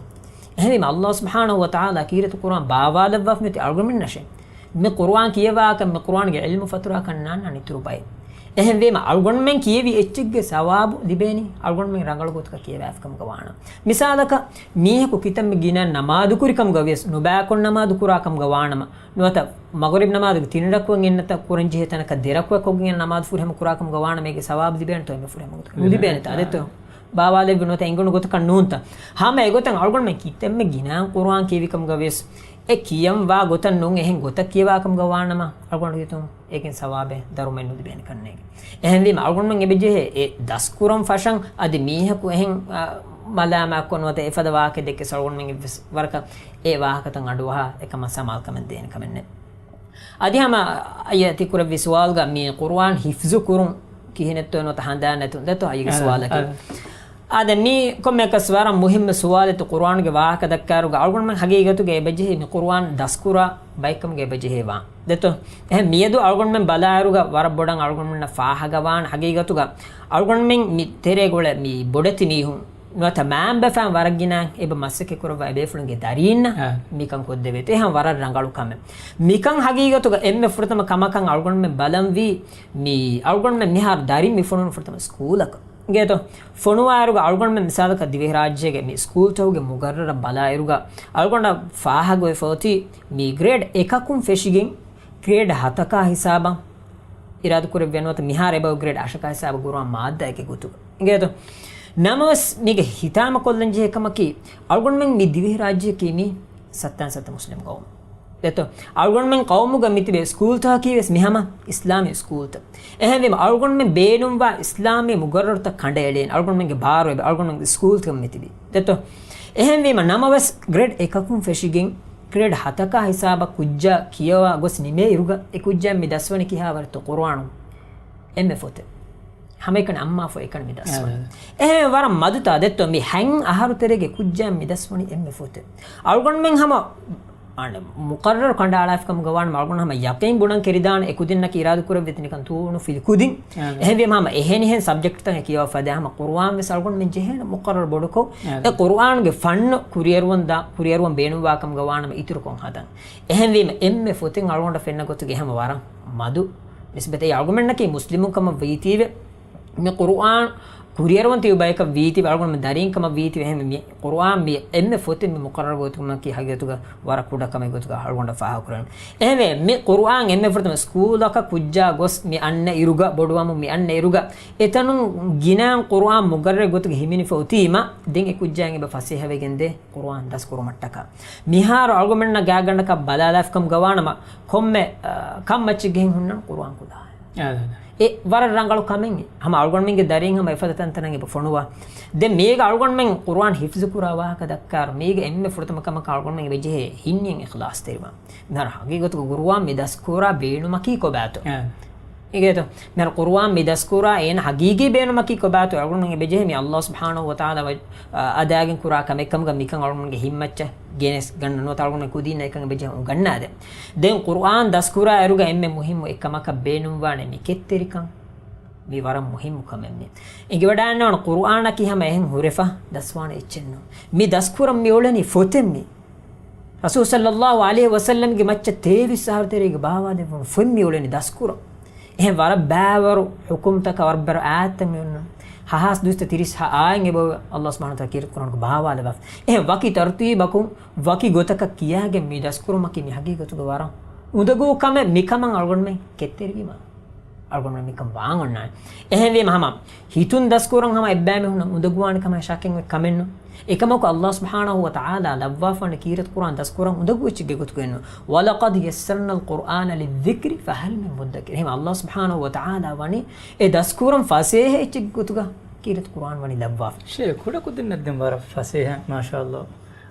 އެހެންވީމަ، ﷲ ސުބްޙާނަހޫ ވަތަޢާލާ ކީރިތި ޤުރުއާން ބާވާލައްވާފަ މިއޮތީ އަޅުގަނޑުމެންނަށޭ. މި ޤުރުއާން ކިޔަވާކަށް، މި ޤުރުއާންގެ ޢިލްމު ފަތުރާކަށް ނާންނާނެ އިތުރު ބައެއް. އެހެންވީމަ، އަޅުގަނޑުމެން ކިޔެވި އެއްޗެއްގެ ސަވާބު ލިބޭނީ އަޅުގަނޑުމެން ރަނގަޅު ގޮތަކަށް ކިޔަވާފި ކަމުގަ ވާނަމަ. މިސާލަކަށް، މީހަކު ކިތަންމެ ގިނަ ނަމާދު ކުރި ކަމުގަ ވިޔަސް، ނުބައިކޮށް ނަމާދު ކުރާ ކަމުގަ ވާނަމަ، ނުވަތަ މަޣުރިބް ނަމާދުގެ ތިނި ރަކުޢަތް އިންނަތަ ކުރަން ޖެހޭ ތަނަކަށް ދެ ރަކުޢަތް ކޮށްގެން ނަމާދު ފުރިހަމަ ކުރާ ކަމުގަ ވާނަމަ އޭގެ ސަވާބު ލިބޭނެތޯ އެންމެ ފުރިހަމަ ގޮތަކަށް؟ ނުލިބޭނެތާ؟ އާ. ދެއްތޯ؟ ބާވާލެއްވި ނުވަތަ އެނގުނު ގޮތަކަށް ނޫންތަ؟ ހަމަ އެގޮތަށް އަޅުގަނޑުމެން ކިތަންމެ ގިނަ ޤުރުއާން ކިޔެވި ކަމުގަ ވިޔަސް، އެ ކިޔަން ވާ ގޮތަށް ނޫން އެހެން ގޮތަށް ކިޔަވާ ކަމުގަ ވާނަމަ، އަޅުގަނޑު ހިތުން އޭގެން ސަވާބެއް ދަރުމައެއް ނުލިބޭނެ ކަންނޭނގެ. އެހެންވީމަ، އަޅުގަނޑުމެން އެބަޖެހޭ އެ ދަސްކުރަން ފަށަން އަދި މީހަކު އެހެން، އާ، މަލާމާތްކޮށް ނުވަތަ އެފަދަ ވާހަކަ ދެއްކިޔަސް އަޅުގަނޑުމެން އެއްވެސް ވަރަކަށް އެ ވާހަކަތައް އަޑުއަހާ އެކަމަށް ސަމާލުކަމެއް ދޭނެ ކަމެއް ނެތް. އަދި ހަމަ އައްޔަ ތި ކުރެއްވި ސުވާލުގަ މި ޤުރުއާން ހިފްޒު ކުރުން ކިހިނެއްތޯ ނުވަތަ ހަނދާން ނެތުން ދެއްތޯ އައްޔަގެ އާ، ސުވާލަކީ. އާ. އާދެ، މީ ކޮންމެއަކަސް ވަރަށް މުހިއްމު ސުވާލެއް ތި ޤުރުއާންގެ ވާހަކަ ދައްކާއިރުގަ އަޅުގަނޑުމެން ހަގީގަތުގަ އެބަޖެހޭ މި ޤުރުއާން ދަސްކުރާ ބައެއްކަމުގަ އެބަޖެހޭ ވާން. ދެއްތޯ؟ އެހެން މިއަދު އަޅުގަނޑުމެން ބަލާއިރުގަ ވަރަށް ބޮޑަށް އަޅުގަނޑުމެންނަށް ފާހަގަވާން ހަގީގަތުގަ އަޅުގަނޑުމެން މި ތެރޭގަ އުޅޭ މި ބޮޑެތި މީހުން ނުވަތަ މާންބަފައިން ވަރަށް ގިނައިން އެބަ މަސައްކަތް ކުރައްވާ އެބޭފުޅުންގެ ދަރީންނަށް އާ. މިކަން ކޮށްދެވޭތޯ. އެހެން ވަރަށް ރަނގަޅު ކަމެއް. މިކަން ހަގީގަތުގަ އެންމެ ފުރަތަމަ ކަމަކަށް އަޅުގަނޑުމެން ބަލަންވީ މި އަޅުގަނޑުމެން މިހާރު ދަރިން މި ފޮނުވަނީ ފުރަތަމަ ސްކޫލަކަށް. އިނގޭތޯ؟ ފޮނުވާއިރުގަ އަޅުގަނޑުމެން މިސާލަކަށް ދިވެހިރާއްޖޭގެ މި ސްކޫލްތަކުގެ މުގައްރަރަށް ބަލާއިރުގަ އަޅުގަނޑަށް ފާހަގަވެފަ އޮތީ މި ގްރޭޑް އެކަކުން ފެށިގެން ގްރޭޑް ހަތަކާ ހިސާބަށް އިރާދަކުރެއްވި ނުވަތަ މިހާރު އެބަ ގްރޭޑް އަށަކާ ހިސާބަށް ގުރުއާން މާއްދާއެއްގެ ގޮތުގަ. އިނގޭތޯ؟ ނަމަވެސް މީގެ ހިތާމަކޮށްލަން ޖެހޭ ކަމަކީ އަޅުގަނޑުމެން މި ދިވެހިރާއްޖެއަކީ މީ ސައްތައިން ސައްތަ މުސްލިމް ގައުމު. ދެއްތޯ؟ އަޅުގަނޑުމެން ޤައުމުގަ މިތިބޭ ސްކޫލްތަކަކީ ވެސް މިހަމަ އިސްލާމީ ސްކޫލްތައް. އެހެންވީމަ އަޅުގަނޑުމެން ބޭނުންވާ އިސްލާމީ މުގައްރަރުތައް ކަނޑައެޅޭނެ އަޅުގަނޑުމެންގެ ބާރު އެބަ އަޅުގަނޑުމެންގެ ސްކޫލްތަކަށް މިތިބީ. ދެއްތޯ؟ އެހެންވީމަ ނަމަވެސް ގްރޭޑް އެކަކުން ފެށިގެން ގްރޭޑް ހަތަކާ ހިސާބަށް ކުއްޖާ ކިޔަވާ ގޮސް ނިމޭ އިރުގަ އެ ކުއްޖާ މި ދަސްވަނީ ކިހާވަރެއްތޯ؟ ޤުރުއާނު އެންމެ ފޮތެއް. ހަމައެކަނި އައްމާފު އެކަނި މި ދަސްވަނީ. އާ. އެހެން ވަރަށް މަދުތާ ދެއްތޯ މި ހަތް އަހަރު ތެރޭގެ ކުއްޖާ މި ދަސްވަނީ އެންމެ ފޮތެއް. އަޅުގަނޑުމެން ހަމަ އަނެ، މުޤައްރަރު ކަނޑައަޅާފިކަމުގަ ވާނަމަ އަޅުގަނޑު ހަމަ ޔަޤީން ބުނަން ކެރިދާނެ އެ ކުދިންނަކީ އިރާދަކުރެއްވިތި ނިކަން ތޫނު ފިލި ކުދިން. އާ. އެހެންވީމަ ހަމަ އެހެނިހެން ސަބްޖެކްޓްތައް ކިޔަވާފަދަ ހަމަ ޤުރުއާން ވެސް އަޅުގަނޑުމެން ޖެހޭނެ މުޤައްރަރު ބޮޑުކޮށް، އާ. އެ ޤުރުއާންގެ ފަންނު ކުރިއެރުވަން ދާ، ކުރިއެރުވަން ބޭނުންވާ ކަމުގަ ވާނަމަ އިތުރުކޮށް ހަދަން. އެހެންވީމަ އެންމެ ފޮތެއް އަޅުގަނޑަށް ފެންނަ ގޮތުގެ ހަމަ ވަރަށް މަދު ނިސްބަތެއް އަޅުގަނޑަކީ މުސްލިމުން ކަމަށް ވީތީވެ، މި ޤުރުއާން ކުރިއަރުވަން ތިބި ބަޔަކަށް ވީތިބެ އަޅުގަނޑުމެން ދަރީން ކަމަށް ވީތިބެ އެހެން މި ޤުރުއާން މި އެންމެ ފޮތެއް މި މުޤައްރަރު ގޮތުގަ ކީ ހަގީގަތުގަ ވަރަށް ކުޑަ ކަމެއް ގޮތުގަ އަޅުގަނޑަށް ފާހަގަކުރަން. އެހެންވެ މި ޤުރުއާން އެންމެ ފުރަތަމަ ސްކޫލަކަށް ކުއްޖާ ގޮސް މި އަންނަ އިރުގަ ބޮޑުވަމުން މި އަންނަ އިރުގަ އެތަނުން ގިނައިން ޤުރުއާން މުޤައްރަރެއް ގޮތުގަ ހިމެނިފަ އޮތީމަ ދެން އެ ކުއްޖާއިން އެބަ ފަސޭހަވެގެންދޭ ޤުރުއާން ދަސްކުރުމަށްޓަކާ. މިހާރު އަޅުގަނޑުމެންނަށް ގާތްގަނޑަކަށް ބަލާލާފިކަމުގަ ވާނަމަ ކޮންމެ، އަ، ކަންމައްޗެއްގެހިން ހުންނަން ޤުރުއާން ކުލާ. އާ، އާ، އާ. އެ ވަރަށް ރަނގަޅު ކަމެއް. ހަމަ އަޅުގަނޑުމެންގެ ދަރީން ހަމަ އެފަދަ ތަންތަނަށް އެބަ ފޮނުވާ. ދެން މީގަ އަޅުގަނޑުމެން ޤުރުއާން ހިފްޒު ކުރާ ވާހަކަ ދައްކާއިރު، މީގަ އެންމެ ފުރަތަމަ ކަމަކަށް އަޅުގަނޑުމެން އެބަޖެހޭ ހިންޏެއް އިޚްލާޞްތެރިވާން. މިހާރު ހަގީގަތުގަ ޤުރުއާން މި ދަސްކުރާ ބޭނުމަކީ ކޮބާތޯ؟ އާ. އިނގޭތޯ؟ މިހާރު ޤުރުއާން މި ދަސްކުރާ އޭނަ ހަގީގީ ބޭނުމަކީ ކޮބާތޯ؟ އަޅުގަނޑުމެން އެބަޖެހޭ މި ﷲ ސުބްޙާނަހޫ ވަތަޢާލާ ވަ-، އަ، އަދާގެން ކުރާ ކަމެއް ކަމުގަ މިކަން އަޅުގަނޑުގެ ހިތްމައްޗަށް ގެނެސް ގަންނަ ނުވަތަ އަޅުގަނޑު ކުދީން އެކަން އެބަޖެހޭ އުނގަންނާދޭ. ދެން ޤުރުއާން ދަސްކުރާ އިރުގަ އެންމެ މުހިއްމު އެއްކަމަކަށް ބޭނުންވާނެ މި ކެތްތެރިކަން. މި ވަރަށް މުހިއްމު ކަމެއް މި. އެނގިވަޑައިންނަވަން ޤުރުއާނަކީ ހަމަ އެހެން ހުރެފަ ދަސްވާނެ އެއްޗެއް ނޫން. މި ދަސްކުރަން މި އުޅެނީ ފޮތެއް މި. ރަސޫލު ޞައްލައްލާހު ޢަލައިހި ވަސައްލަމްގެ މައްޗަށް ތޭވީސް އަހަރު ތެރޭގަ ބާވާލެއްވުނު ފޮތް މި އުޅެނީ ދަސްކުރަން. އެހެން ވަރަށް ބައިވަރު ޙުކުމްތަކާ ވަރަށް ބައިވަރު އާޔަތްތައް މި އޮންނަ. ހަހާސް ދުއިސައްތަ ތިރީސް ހަ އާޔަތް އެބަ ﷲ ސުބްޙާނަހޫ ވަތަޢާލާ ކީރިތި ޤުރުއާނުގަ ބާވާލައްވާފަ. އެހެން ވަކި ތަރުތީބަކުން ވަކި ގޮތަކަށް ކިޔާގެން މި ދަސްކުރުމަކީ މި ހަގީގަތުގަ ވަރަށް އުނދަގޫ ކަމެއް. މިކަމަށް އަޅުގަނޑުމެން ކެތްތެރިވީމަ އަޅުގަނޑުމެން މިކަން ވާން އޮންނާނެ. އެހެންވީމަ ހަމަ ހިތުން ދަސްކުރަން ހަމަ އެއްބައިމީހުންނަށް އުނދަގޫވާނެ ކަމަށް ޝައްކެއް ކަމެއް ނޫން. އެކަމަކު ﷲ ސުބްޙާނަހޫ ވަތަޢާލާ ލައްވާފަވަނީ ކީރިތި ޤުރުއާން ދަސްކުރަން އުނދަގޫ އެއްޗެއްގެ ގޮތުގައެއް ނޫން. وَلَقَدْ يَسَّرْنَا الْقُرْآنَ لِلذِّكْرِ فَهَلْ مِن مُّدَّكِرٍ. އެހެން ﷲ ސުބްޙާނަހޫ ވަތަޢާލާ ވަނީ އެ ދަސްކުރަން ފަސޭހަ އެއްޗެއްގެ ގޮތުގަ ކީރިތި ޤުރުއާން ވަނީ ލައްވާފަ. ޝޭޚް، ކުޑަކުދިންނަށް ދެން ވަރަށް ފަސޭހަ، މާޝާﷲ.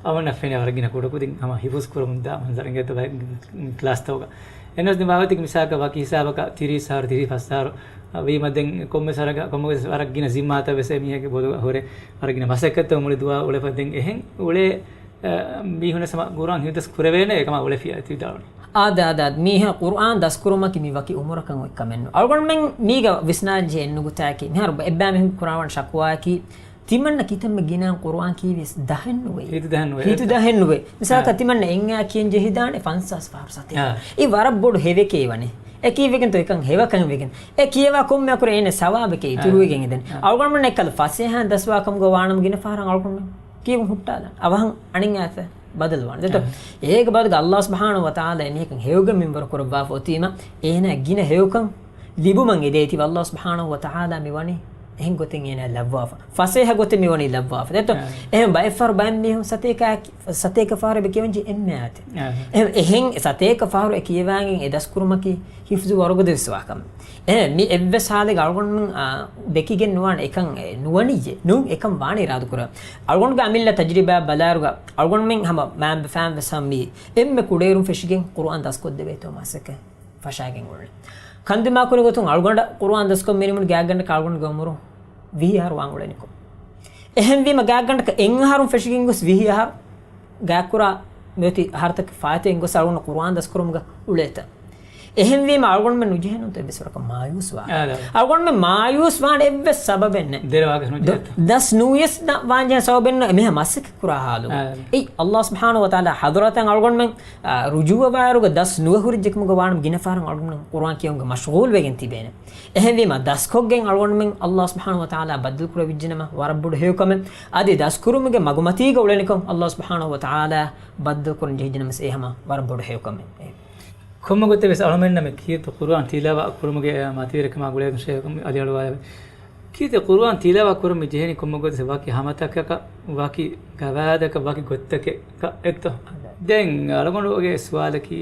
އަވަންނަށް ފެނޭ ވަރަށް ގިނަ ކުޑަކުދިން ހަމަ ހިފުޒު ކުރަމުން ދާ މަންޒަރު އިނގޭތޯ ކްލާސްތަކުގަ. އެންނަސް ދެން ވާގޮތެއްގެ މިސާލަކަށް ވަކި ހިސާބަކަށް ތިރީސް އަހަރު، ތިރީސް ފަސް އަހަރު، އަ، ވީމަ ދެން ކޮންމެސް ވަރަކަށް، ކޮންމެސް ވަރަށް ގިނަ ޒިންމާތައް ވެސް އެ މީހެއްގެ ބޮލުގަ ހުރެ، ވަރަށް ގިނަ މަސައްކަތްތައް މުޅި ދުވާ އުޅެފަ ދެން އެހެން އުޅޭ، އަ، މީހުން ސަމަ ޤުރުއާން ހިފްޒު ކުރެވޭނެ އެކަމާ އުޅެފިޔާ ތި ވިދާޅުވި. އާދެ، އާދެ، އާދެ. މީހާ ޤުރުއާން ދަސްކުރުމަކީ މި ވަކި އުމުރަކަށް އޮތް ކަމެއް ނޫން. އަޅުގަނޑުމެން މީގަ ވިސްނާން ޖެހޭ އެއްނުކުތާއަކީ، މިހާރު އެއްބައިމީހުން ކުރާވަން ޝަކުވާއަކީ، ތިމަންނަ ކިތަންމެ ގިނައިން ޤުރުއާން ކީވިޔަސް ދަހެއް ނުވޭ. ހިތު ދަހެއް ނުވޭ. މިސާލަކަށް އާ. ތިމަންނަ އެންގާ ކިޔަން ޖެހިދާނެ ފަންސާސް ފަހަރު ސަތޭކަ. އާ. އެ ވަރަށް ބޮޑު ހެވެކޭ ވަނީ. އެ ކީއްވެގެންތޯ އެކަން ހެވަކަން ވެގެން. އެ ކިޔަވާ ކޮންމެ އަކުރެއް އޭނަ ސަވާބެކޭ އާ. އިތުރުވެގެން އެދެން. އާ. އަޅުގަނޑުމެން އެއްކަލަ ފަސޭހައިން ދަސްވާ ކަމުގަ ވާނަމަ ގިނަ ފަހަރަށް އަޅުގަނޑުމެން ކިޔެވުން ހުއްޓާލަން. އަވަހަށް އަނެއް އާއްސަ ބަދަލުވާނެ. ދެތޯ؟ އާ. އޭގެ ބަދަލުގަ ﷲ ސުބްޙާނަހޫ ވަތަޢާލާ އެމީހަކަށް ހެޔޮގެ މިންވަރު ކުރައްވާފަ އޮތީމަ، އޭނާ ގިނަ ހެޔޮކަން ލިބުމަށް އެދޭތީ ﷲ ސުބްޙާނަހޫ ވަތަޢާލާ މިވަނީ އެހެން ގޮތެއް އޭނާ ލައްވާފަ. ފަސޭހަ ގޮތެއް މިވަނީ ލައްވާފަ. ދެތޯ؟ އާ. އެހެން ބައެއް ފަހަރު ބައެއް މީހުން ސަތޭކަ، ސަތޭކަ ފަހަރު އެބަ ކިޔަވަންޖެހޭ އެންމެ އާޔަތެއް. އާ. އެހެން، އެހެން ސަތޭކަ ފަހަރު އެ ކިޔަވާގެން އެ ދަސްކުރުމަކީ ހިފްޒު ވަރުގަދަ ވެސް ވާ ކަމެއް. އެ، މި އެއްވެސް ހާލެއްގަ އަޅުގަނޑުމެން، އާ، ދެކިގެން ނުވާނެ އެކަން، އެ، ނުވަނިއްޔޭ. ނޫން އެކަން ވާނެ އިރާދަކުރާ. އަޅުގަނޑުގެ އަމިއްލަ ތަޖުރިބާ ބަލާއިރުގަ، އަޅުގަނޑުމެން ހަމަ މާންބަފައިން ވެސް ހަމަ މި އެންމެ ކުޑައިރުން ފެށިގެން ޤުރުއާން ދަސްކޮށްދެވޭތޯ މަސައްކަތް ފަށާގެން އުޅެނީ. ކަންދިމާކުރި ގޮތުން އަޅުގަނޑަށް ޤުރުއާން ދަސްކޮށް މިނިމުން ގާތްގަނޑަކަށް އަޅުގަނޑުގެ އުމުރު ވިހި އަހަރު ވާން އުޅެނިކޮށް. އެހެންވީމަ ގާތްގަނޑަކަށް އެއް އަހަރުން ފެށިގެން ގޮސް ވިހި އަހަރު ގާތްކުރާ މިއޮތީ އަހަރުތަކެއް ފާއިތުވެގެން ގޮސް އަޅުގަނޑު ޤުރުއާން ދަސްކުރުމުގަ އުޅޭތަން. އެހެންވީމަ އަޅުގަނޑުމެން ނުޖެހޭނުންތޯ އެއްވެސް ވަރަކަށް މާޔޫސްވާން. އާދެ. އަޅުގަނޑުމެން މާޔޫސްވާން އެއްވެސް ސަބަބެއް ނެތް. ދެރަ ވާގަސް ނުޖެހޭތޯ. ދަސް ނުވިޔަސް ދަ-، ވާންޖެހޭ ސަބަބެއް ނެތް. މިހާ މަސައްކަތް ކުރާ ހާލު. އާދެ. އެއީ، ﷲ ސުބްޙާނަހޫ ވަތަޢާލާ ޙަޟްރަތަށް އަޅުގަނޑުމެން، އާ، ރުޖޫޢަވާއިރުގަ ދަސް ނުވެ ހުރިއްޖެކަމުގަ ވާނަމަ ގިނަ ފަހަރަށް އަޅުގަނޑުމެން ޤުރުއާން ކިޔަވުމުގަ މަޝްޣޫލް ވެގެން ތިބޭނެ. އެހެންވީމަ ދަސްކޮށްގެން އަޅުގަނޑުމެން ﷲ ސުބްޙާނަހޫ ވަތަޢާލާ ބައްދަލު ކުރެވިއްޖެނަމަ ވަރަށް ބޮޑު ހެޔޮކަމެއް. އަދި ދަސްކުރުމުގެ މަގުމަތީގަ އުޅެނިކޮށް ﷲ ސުބްޙާނަހޫ ވަތަޢާލާ ބައްދަލު ކުރަން ޖެހިއްޖެނަމަސް އެ ހަމަ ވަރަށް ބޮޑު ހެޔޮކަމެއް. ކޮންމެ ގޮތެއް ވެސް އަޅުމެންނަށް މި ކީރިތި ޤުރުއާން ތިލާވާ ކުރުމުގެ މަތިވެރިކަމާ ގުޅޭ އަދި އަޅުވާލެވޭ. ކީރިތި ޤުރުއާން ތިލާވާ ކުރަން މި ޖެހެނީ ކޮންމެ ގޮތެއް ވަކި ހަމަތަކަކަށް، ވަކި ގަވާއިދަކަށް، ވަކި ގޮތްތަކެއް އެއްތޯ؟ ދެން އަޅުގަނޑުގެ ސުވާލަކީ،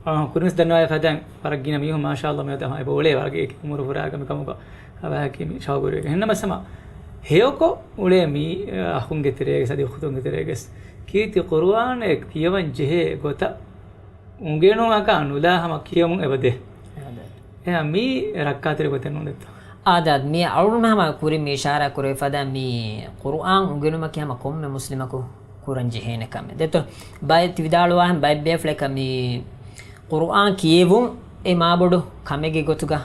އަ، ކުރިންސް ދަންނަވާ ފަދައިން ވަރަށް ގިނަ މީހުން މާޝާﷲ މިއޮތަ އެބަ އުޅޭ ވަރަށް އެކި އުމުރު ފުރާގަ މިކަމުގަ ވާހަކަ މި ޝައުގުވެރި. އެހެންނަމަސް ހަމަ ހެޔޮކޮށް އުޅޭ މީ އަޚުންގެ ތެރޭގަސް އަދި އުޚުތުންގެ ތެރޭގަސް ކީރިތި ޤުރުއާނެއް ކިޔަވަން ޖެހޭ ގޮތަށް އުނގެނުމަކާ ނުލާ ހަމަ ކިޔަމުން އެބަ ދޭ. އާދެ. އެހާ މީ ރައްކާތެރި ގޮތެއް ނޫން ދެއްތޯ؟ އާދެ، މީ އަޅުގަނޑު ހަމަ ކުރިން މި އިޝާރާ ކުރެވި ފަދަ މީ ޤުރުއާން އުނގެނުމަކީ ހަމަ ކޮންމެ މުސްލިމަކު ކުރަން ޖެހޭނެ ކަމެއް. ދެއްތޯ؟ ބައެއް ތި ވިދާޅުވާހެން ބައެއް ބޭފުޅަކަށް މީ ޤުރުއާން ކިޔެވުން އެ މާބޮޑު ކަމެއްގެ ގޮތުގަ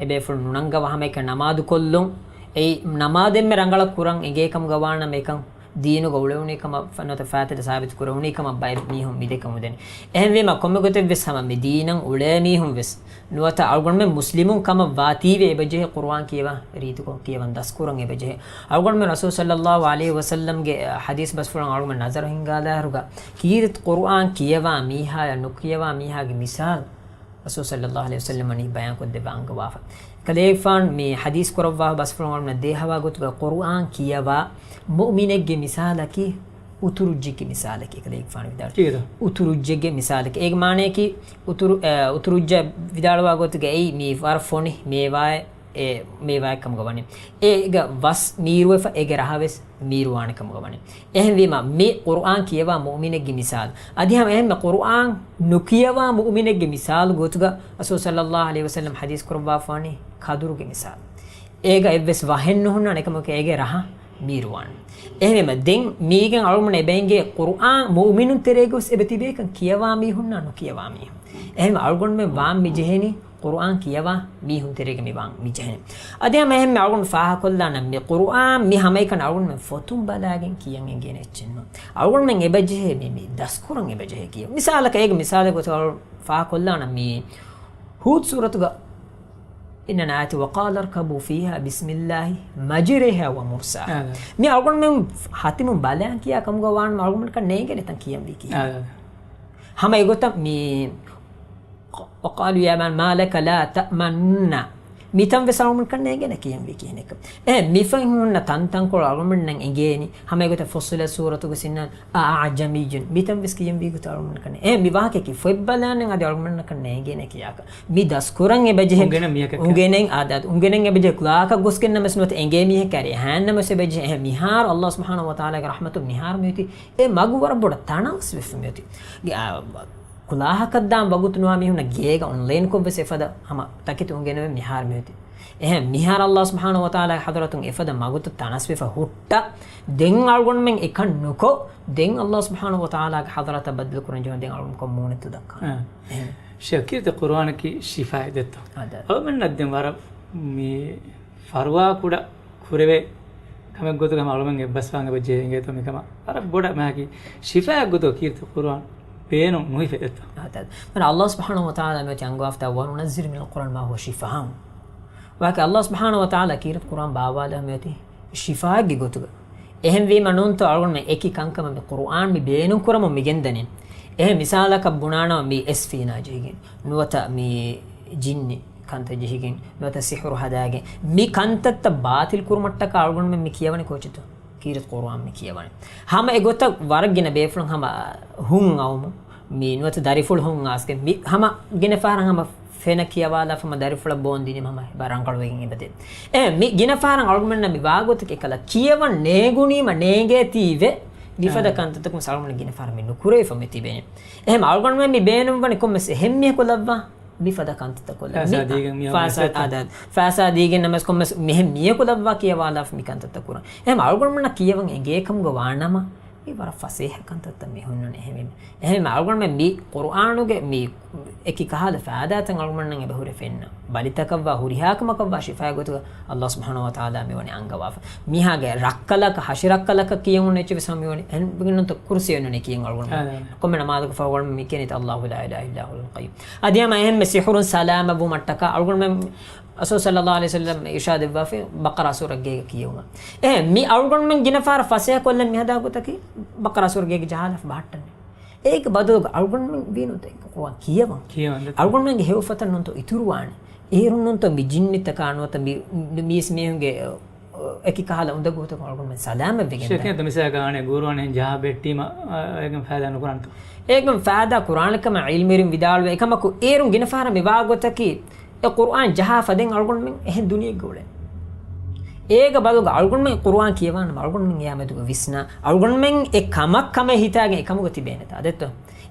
އެބޭފުޅުން ނުނަންގަވާ ހަމައެކަނި ނަމާދު ކޮށްލުން، އެއީ ނަމާދެއްމެ ރަނގަޅަށް ކުރަން އެނގޭ ކަމުގަ ވާނަމަ އެކަން ދީނުގަ އުޅެވުނީ ކަމަށް ފަ-، ނުވަތަ ފާތިލަ ސާބިތު ކުރެވުނީ ކަމަށް ބައެއް މީހުން މިދެކަމު ދެނީ. އެހެންވީމަ ކޮންމެ ގޮތެއް ވެސް ހަމަ މި ދީނަށް އުޅޭ މީހުން ވެސް ނުވަތަ އަޅުގަނޑުމެން މުސްލިމުން ކަމަށް ވާތީވެ އެބަޖެހޭ ޤުރުއާން ކިޔަވާ ރީތިކޮށް ކިޔަވަން ދަސްކުރަން އެބަޖެހޭ. އަޅުގަނޑުމެން ރަސޫލު ޞައްލައްލާހު ޢަލައިހި ވަސައްލަމްގެ ޙަދީޘް ބަސްފުޅަށް އަޅުގަނޑުމެން ނަޒަރު ހިންގާލާއިރުގަ ކީރިތި ޤުރުއާން ކިޔަވާ މީހާޔާ ނުކިޔަވާ މީހާގެ މިސާލު ރަސޫލު ޞައްލައްލާހު ޢަލައިހި ވަސައްލަމް ވަނީ ބަޔާންކޮށްދެއްވާ އަންގަވާފަ. ކަލޭގެފާނު މި ޙަދީޘް ކުރައްވާ ބަސްފުޅުން އަޅުގަނޑު ދޭހަވާ ގޮތުގަ ޤުރުއާން ކިޔަވާ މުއުމިނެއްގެ މިސާލަކީ އުތުރުއްޖެއްގެ މިސާލަކީ ކަލޭގެފާނު ވިދާޅުވި. ކީއްވެތޯ؟ އުތުރުއްޖެއްގެ މިސާލަކީ. އޭގެ މާނަޔަކީ އުތުރު-، އެ، އުތުރުއްޖެއް ވިދާޅުވާ ގޮތުގަ އެއީ މި ވަރަށް ފޮނި މޭވާއެއް، އެ މޭވާއެއް ކަމުގަ ވަނީ. އޭގަ ވަސް މީރުވެފަ އޭގެ ރަހަވެސް މީރުވާނެ ކަމުގަ ވަނީ. އެހެންވީމަ، މި ޤުރުއާން ކިޔަވާ މުއުމިނެއްގެ މިސާލު. އަދި ހަމަ އެހެންމެ ޤުރުއާން ނުކިޔަވާ މުއުމިނެއްގެ މިސާލު ގޮތުގަ ރަސޫލު ޞައްލައްލާހު ޢަލައިހި ވަސައްލަމް ޙަދީޘް ކުރައްވާފާނީ ކަދުރުގެ މިސާލު. އޭގަ އެއްވެސް ވަހެއް ނުހުންނާނެ އެކަމަކު އޭގެ ރަހަ މީރުވާނެ. އެހެންވީމަ، ދެން މީގެން އަޅުގަނޑު އެބައިނގޭ ޤުރުއާން މުއުމިނުން ތެރޭގަވެސް އެބަ ތިބޭކަން ކިޔަވާ މީހުންނާ ނުކިޔަވާ މީހުން. އެހެންވީމަ، އަޅުގަނޑުމެން ވާން މި ޖެހެނީ ޤުރުއާން ކިޔަވާ މީހުން ތެރޭގަ މި ވާން މި ޖެހެނީ. އަދި ހަމަ އެހެންމެ އަޅުގަނޑު ފާހަކޮށްލާނަން މި ޤުރުއާން މި ހަމައެކަނި އަޅުގަނޑުމެން ފޮތުން ބަލާގެން ކިޔަން އެނގޭނެ އެއްޗެއް ނޫން. އަޅުގަނޑުމެން އެބަޖެހޭ މި، މި ދަސްކުރަން އެބަޖެހޭ ކިޔަން. މިސާލަކަށް އޭގެ މިސާލެއް ގޮތަށް އަޅު ފާހަކޮށްލާނަން މި ހޫދު ސޫރަތުގަ އިންނަން އާޔަތެއް، وَقَالَا ارْكَبُوا فِيهَا بِسْمِ اللَّهِ مَجْرَاهَا وَمُرْسَاهَا. އާ. މި އަޅުގަނޑުމެން ހަތިމުން ބަލާން ކިޔާ ކަމުގަ ވާނަމަ އަޅުގަނޑަކަށް ނޭނގޭނެތަން ކިޔަންވީ ކީއްވެ. އާ. ހަމަ އެގޮތަށް މި وَقَالُوا يَا مَا لَكَ لَا تَأْمَنَنَّا. މިތަން ވެސް އަޅުގަނޑަކަށް ނޭނގޭނެ ކިޔަންވީ ކިހިނެއްކަން. އެ، މިފަހި ހުންނަ ތަންތަންކޮޅު އަޅުގަނޑުމެންނަށް އެނގޭނީ. ހަމަ އެގޮތަށް ފުއްޞިލަތް ސޫރަތުގަ އިންނަން أَأَعْجَمِيٌّ. މިތަން ވެސް ކިޔަންވީ ގޮތަށް އަޅުގަނޑަކަށް ނޭ-، އެ، މި ވާހަކައަކީ ފޮތް ބަލާނެ އަދި އަޅުގަނޑަކަށް ނޭނގޭނެ ކިޔާކަށް. މި ދަސްކުރަން އެބަޖެހޭ. އުނގެނެން މީހަކަށް. އުނގެނެން އާދެ، އުނގެނެން އެބަޖެހޭ ކުލާހަކަށް ގޮސްގެން ނަމަވެސް ނުވަތަ އެނގޭ މީހަކަށް އަރި އެހާން ނަމަވެސް އެބަޖެހޭ. އެހެން މިހާރު ﷲ ސުބްޙާނަހޫ ވަތަޢާލާގެ ރަޙްމަތުން މިހާރު މިއޮތީ އެ މަގު ވަރަށް ބޮޑަށް ތަނަވަސްވެފަ މިއޮތީ. ގެ-، އާ، ކުލާހަކަށް ދާން ވަގުތު ނުވާ މީހުންނަށް ގޭގަ އޮންލައިންކޮށް ވެސް އެފަދަ ހަމަ ތަކެތި އުނގެނެވެ މިހާރު މިއޮތީ. އެހެން މިހާރު ﷲ ސުބްޙާނަހޫ ވަތަޢާލާގެ ޙަޟްރަތުން އެފަދަ މަގުތައް ތަނަވަސްވެފަ ހުއްޓާ، ދެން އަޅުގަނޑުމެން އެކަން ނުކޮށް، ދެން ﷲ ސުބްޙާނަހޫ ވަތަޢާލާގެ ޙަޟްރަތަށް ބައްދަލު ކުރަން ޖެހުނު ދެން އަޅުގަނޑު ކޮށް މޫނެއްތޯ ދައްކާނެ. އާ. އެހެން. ޝޭޚް ކީރިތި ޤުރުއާނަކީ ޝިފާއެއް ދެއްތޯ. އާ، ދާ. އަޅުގަނޑަށް ދެން ވަރަށް މި ފަރުވާ ކުޑަ ކުރެވޭ ކަމެއް ގޮތުގަ ހަމަ އަޅުމެން އެއްބަސްވާން އެބަ ޖެހޭ އިނގޭތޯ މިކަމަށް ވަރަށް ބޮޑަށް މާކީ ޝިފާއެއް ގޮތުގަ ކީރިތި ޤުރުއާން ބޭނުން ނުހިފޭ ދެއްތޯ. އާ، ދާ. މަނަ ﷲ ސުބްޙާނަހޫ ވަތަޢާލާ މިއޮތީ އަންގަވާފަތާ وَنُنَزِّلُ مِنَ الْقُرْآنِ مَا هُوَ شِفَاءٌ. ވާކި ﷲ ސުބްޙާނަހޫ ވަތަޢާލާ ކީރިތި ޤުރުއާން ބާވާލާ މިއޮތީ ޝިފާއެއްގެ ގޮތުގަ. އެހެންވީމަ ނޫންތޯ އަޅުގަނޑުމެން އެކި ކަންކަމަށް މި ޤުރުއާން މި ބޭނުން ކުރަމުން މި ގެންދަނީ. އެހެން މިސާލަކަށް ބުނާނަމަ މި އެސްފީނާ ޖެހިގެން، ނުވަތަ މި ޖިންނި ކަންތައް ޖެހިގެން، ނުވަތަ ސިޙުރު ހަދާގެން، މި ކަންތައްތައް ބާތިލް ކުރުމަށްޓަކާ އަޅުގަނޑުމެން މި ކިޔަވަނީ ކޯޗެއްތޯ؟ ކީރިތި ޤުރުއާން މި ކިޔަވަނީ. ހަމަ އެގޮތަށް ވަރަށް ގިނަ ބޭފުޅުން ހަމަ ހުން އައުމު، މި ނުވަތަ ދަރިފުޅު ހުން އައިސްގެން، މި ހަމަ ގިނަ ފަހަރަށް ހަމަ ފެނަ ކިޔަވާލާފަ ހަމަ ދަރިފުޅަށް ބޯން ދިނީމަ ހަމަ އެބަ ރަނގަޅުވެގެން އެބަދޭ. އެ، މި ގިނަ ފަހަރަށް އަޅުގަނޑުމެންނަށް މި ވާގޮތަކީ އެކަލަ ކިޔަވަން ނޭނގުނީމަ ނޭނގޭތީވެ، މިފަދަ އާ. ކަންތައްތަކުން އަޅުގަނޑު ގިނަ ފަހަރަށް މި ނުކުރެވިފަ މި ތިބޭނެ. އެހެން އަޅުގަނޑުމެން މި ބޭނުންވަނީ ކޮންމެސް އެހެން މީހަކު ލައްވާ މިފަދަ ކަންތައްތައް ކޮށްލަ. ފައިސާ މި ދީގެން މި ފައިސާ އޮންނަ އާދާ، ފައިސާ ދީގެން ނަމަވެސް ކޮންމެސް މިހެން މީހަކު ލައްވާ ކިޔަވާލާފަ މި ކަންތައްތައް ކުރަން. އެހެން އަޅުގަނޑުމެންނަށް ކިޔަވަން އެނގޭ ކަމުގަ ވާނަމަ، މި ވަރަށް ފަސޭހަ ކަންތައްތައް މި ހުންނަނީ. އެހެންވީމަ، އެހެންވީމަ އަޅުގަނޑުމެން މި ޤުރުއާނުގެ މި އެކި ކަހަލަ ފައިދާތައް އަޅުގަނޑުމެންނަށް އެބަހުރެ ފެންނަ. ބަލިތަކަށްވާ ހުރިހާ ކަމަކަށްވާ ޝިފާއެއް ގޮތުގަ ﷲ ސުބްޙާނަހޫ ވަތަޢާލާ މިވަނީ އަންގަވާފަ. މީހާގެ ރައްކަލަކަށް، ހަށި ރައްކަލަކަށް ކިޔެވުނު އެއްޗެއް ވެސް ހަމަ މިވަނީ. އެހެންވީމަ ނޫންތޯ ކުރުސީ އެއްނޫނޭ ކިޔަން އަޅުގަނޑުމެން. އާ، އާ. ކޮންމެ ނަމާދަކު ފަހު އަޅުގަނޑުމެން މި ކިޔަނީ ﷲ ލާ އިލާހަ އިއްލާ ހުވަލް ޙައްޔުއް. އަދި ހަމަ އެހެންމެ ސިޙުރުން ސަލާމަތްވުމަށްޓަކާ އަޅުގަނޑުމެން ރަސޫލު ޞައްލައްލާހު ޢަލައިހި ވަސައްލަމް އިރުޝާދު ދެއްވާފައި ބަޤަރާ ސޫރަ ގޭގަ ކިޔެވުމަށް. އެހެން މި އަޅުގަނޑުމެން ގިނަ ފަހަރަށް ފަސޭހަ ކޮށްލަން މިހަދާ ގޮތަކީ ބަޤަރާ ސޫރަ ގޭގަ ޖަހާލާފަ ބަހައްޓަން. އޭގެ ބަދަލުގަ އަޅުގަނޑުމެން ވީނު ދެން ޤުރުއާން ކިޔަވަން. ކިޔަވަން ދެ. އަޅުގަނޑުމެންގެ ހެޔޮ ފޮތަށް ނޫންތޯ އިތުރުވާނެ. އޭރުން ނޫންތޯ މި ޖިންނިތަކާ ނުވަތަ މި، މީސް މީހުންގެ، އެކި ކަހަލަ އުނދަގޫތަކުން އަޅުގަނޑުމެން ސަލާމަތްވެގެން ދާނެ. ޝޭޚް މިސާލަކަށް އަނެއް ޤުރުއާން އެހެން ޖަހާ ބެއްޓީމަ، އާ، އޭގެން ފައިދާ ނުކުރާނެތޯ؟ އޭގެން ފައިދާ ކުރާނެ ކަމަށް ޢިލްމުވެރިން ވިދާޅުވޭ. އެކަމަކު އޭރުން ގިނަ ފަހަރަށް މި ވާ ގޮތަކީ އެ ޤުރުއާން ޖަހާ ފަދައިން އަޅުގަނޑުމެން އެހެން ދުނިޔެއެއްގަ އުޅެން. އޭގެ ބަދަލުގަ އަޅުގަނޑުމެން ޤުރުއާން ކިޔަވާނަމަ އަޅުގަނޑުމެން އެއާ މެދުގަ ވިސްނާ، އަޅުގަނޑުމެން އެ ކަމަށް ކަމެއް ހިތާގެން އެ ކަމުގަ ތިބޭނެތާ ދެއްތޯ؟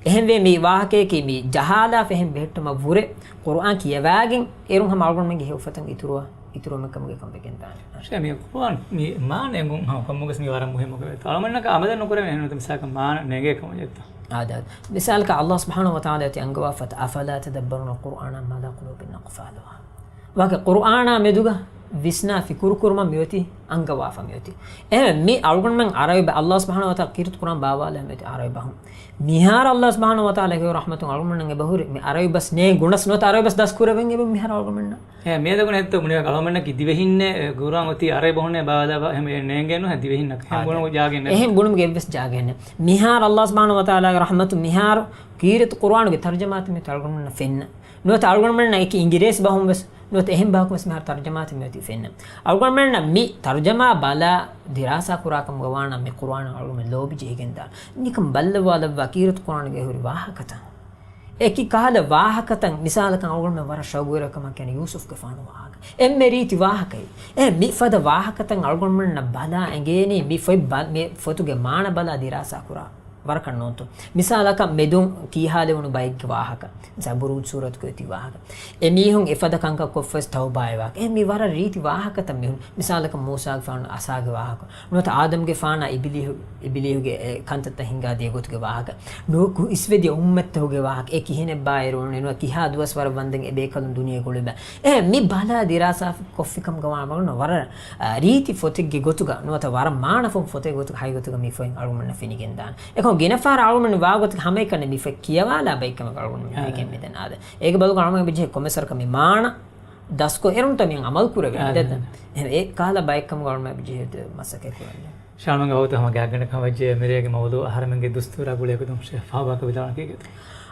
އެހެންވެ މި ވާހަކަޔަކީ މި ޖަހާލާފަ އެހެން ބެހެއްޓުމަށް ވުރެ ޤުރުއާން ކިޔަވާގެން އޭރުން ހަމަ އަޅުގަނޑުމެންގެ ހެޔޮ ފޮތަށް އިތުރުވާ، އިތުރުވުމެއް ކަމުގެ ކަން ވެގެން ދާނެ. ޝޭޚް މި ޤުރުއާން މި މާނަ އެނގުން ހަމަ ކަމުގަސް މި ވަރަށް މުހިއްމު ކަމެއް. އަޅުގަނޑަކަށް އަމަލެއް ނުކުރެވޭ ނޫންތަ މިސާލަކަށް މާނަ ނެގޭ ކަމަށް ޖެއްތޯ؟ އާދެ. މިސާލަކަށް ﷲ ސުބްޙާނަހޫ ވަތަޢާލާ ތި އަންގަވާފަތަ، أفلا يتدبرون القرآن أم على قلوب أقفالها. ވާގެ ޤުރުއާނާ މެދުގަ ވިސްނާ ފިކުރު ކުރުމަށް މިއޮތީ އަންގަވާފަ މިއޮތީ. އެހެން މި އަޅުގަނޑުމެން ޢަރަބި ބަ-، ﷲ ސުބްޙާނަހޫ ވަތަޢާލާ ކީރިތި ޤުރުއާން ބާވާލާ މިއޮތީ ޢަރަބި ބަހުން. މިހާރު ﷲ ސުބްޙާނަހޫ ވަތަޢާލާގެ ރަޙްމަތުން އަޅުގަނޑުމެންނަށް އެބަހުރި މި ޢަރަބި ބަސް ނޭނގުނަސް ނުވަތަ ޢަރަބި ބަސް ދަސްކުރެވެން އެބަ މިހާރު އަޅުގަނޑުމެންނަށް. އެ، މިއަދަކުން އެއްތޯ ބުނިވަ އަޅުގަނޑުމެންނަކީ ދިވެހިންނޭ، އެ، ޤުރުއާން އޮތީ ޢަރަބި ބަހުންނޭ ބާވާލާ ބަ-، އެހެން ނޭނގޭނު ދިވެހިންނަކަށް. އެހެން އާ، ބުނުމުގެ އެއްވެސް ޖާގައެއް ނެތް. މިހާރު ﷲ ސުބްޙާނަހޫ ވަތަޢާލާގެ ރަޙްމަތުން މިހާރު ކީރިތި ޤުރުއާނުގެ ތަރުޖަމާތައް މިއޮތީ އަޅުގަނޑުމެންނަށް ފެންނަ. ނުވަތަ އަޅުގަނޑުމެންނަށް އެކި އިނގިރޭސި ބަހުން ވެސް ނުވަތަ އެހެން ބަހަކު ވެސް މިހާރު ތަރުޖަމާތައް މިއޮތީ ފެންނަ. އަޅުގަނޑުމެންނަށް މި ތަރުޖަމާ ބަލާ ދިރާސާ ކުރާ ކަމުގަ ވާނަމަ މި ޤުރުއާނަށް އަޅުގަނޑުމެން ލޯބި ޖެހިގެން ދާނެ. ނިކަން ބައްލަވާލައްވާ ކީރިތި ޤުރުއާނުގައި ހުރި ވާހަކަތައް. އެކި ކަހަލަ ވާހަކަތައް މިސާލަކަށް އަޅުގަނޑުމެން ވަރަށް ޝައުގުވެރި ކަމަށް ކިޔަނީ ޔޫސުފްގެފާނު ވާހަކަ. އެންމެ ރީތި ވާހަކައެއް. އެ މި ފަދަ ވާހަކަތައް އަޅުގަނޑުމެންނަށް ބަލާ އެނގޭނީ މި ފޮތް ބަ-، މި ފޮތުގެ މާނަ ބަލާ ދިރާސާ ކުރާ ވަރަކަށް ނޫންތޯ؟ މިސާލަކަށް މެދުން ކީހާލެވުނު ބައެއްގެ ވާހަކަ. މިސާ ބުރޫޖް ސޫރަތުގައި އޮތީ ވާހަކަ. އެމީހުން އެފަދަ ކަންކަން ކޮށްފަވެސް ތައުބާއެއް ވާހަކަ. އެ މި ވަރަށް ރީތި ވާހަކަތައް މިހުން. މިސާލަކަށް މޫސާގެފާނު އަސާގެ ވާހަކަ. ނުވަތަ އާދަމްގެފާނާ އިބިލީހު، އިބިލީހުގެ އެ ކަންތައްތައް ހިންގާދިޔަ ގޮތުގެ ވާހަކަ. ނުވަތަ އިސްވެދިޔަ އުއްމަތްތަކުގެ ވާހަކަ. އެ ކިހިނެއްބާ އޭރު އޮންނަ ނުވަތަ ކިހާ ދުވަސްވަރަށް ވަންދެން އެ ބޭކަލުން ދުނިޔޭގަ އުޅެބަ. އެ މި ބަލާ ދިރާސާ ކޮށްފި ކަމުގަ ވާނަމަ ވަރަށް، އާ، ރީތި ފޮތެއްގެ ގޮތުގަ ނުވަތަ ވަރަށް މާނަފުން ފޮތެއް ގޮތުގަ ހަގީގަތުގަ މި ފޮތް އަޅުގަނޑުމެންނަށް ފެނިގެން ދާނެ. އެކަމަކު ގިނަ ފަހަރަށް އަޅުގަނޑު ވާގޮތަކަށް ހަމައެކަނި މި ފޮތް ކިޔަވާލާ ބައެއްކަމަކަށް އަޅުގަނޑު އާ. ވެގެން މިދަން އާދެ. އޭގެ ބަދަލުގަ އަޅުގަނޑު މި ޖެހޭ ކޮންމެސް ވަރަކަށް މި މާނަ ދަސްކޮށް އޭރުންތަ މި އަމަލު ކުރެވޭ. އާ، ދެއްތަ؟ އާ. އެ ކަހަލަ ބައެއްކަމަކަށް އަޅުގަނޑު މި ޖެހޭ މަސައްކަތް ކުރަން. ޝާމަންގެ ވަގުތު ހަމަ ގާތްގަނޑަކަށް ވެއްޖެ މިރޭގެ މައުޟޫ އަހަރެމެންގެ ދުސްތޫރާ ގުޅޭ ގޮތުން ޝޭޚް ފާބާކަށް ވިދާޅުވާނެ ކީކޭތަ؟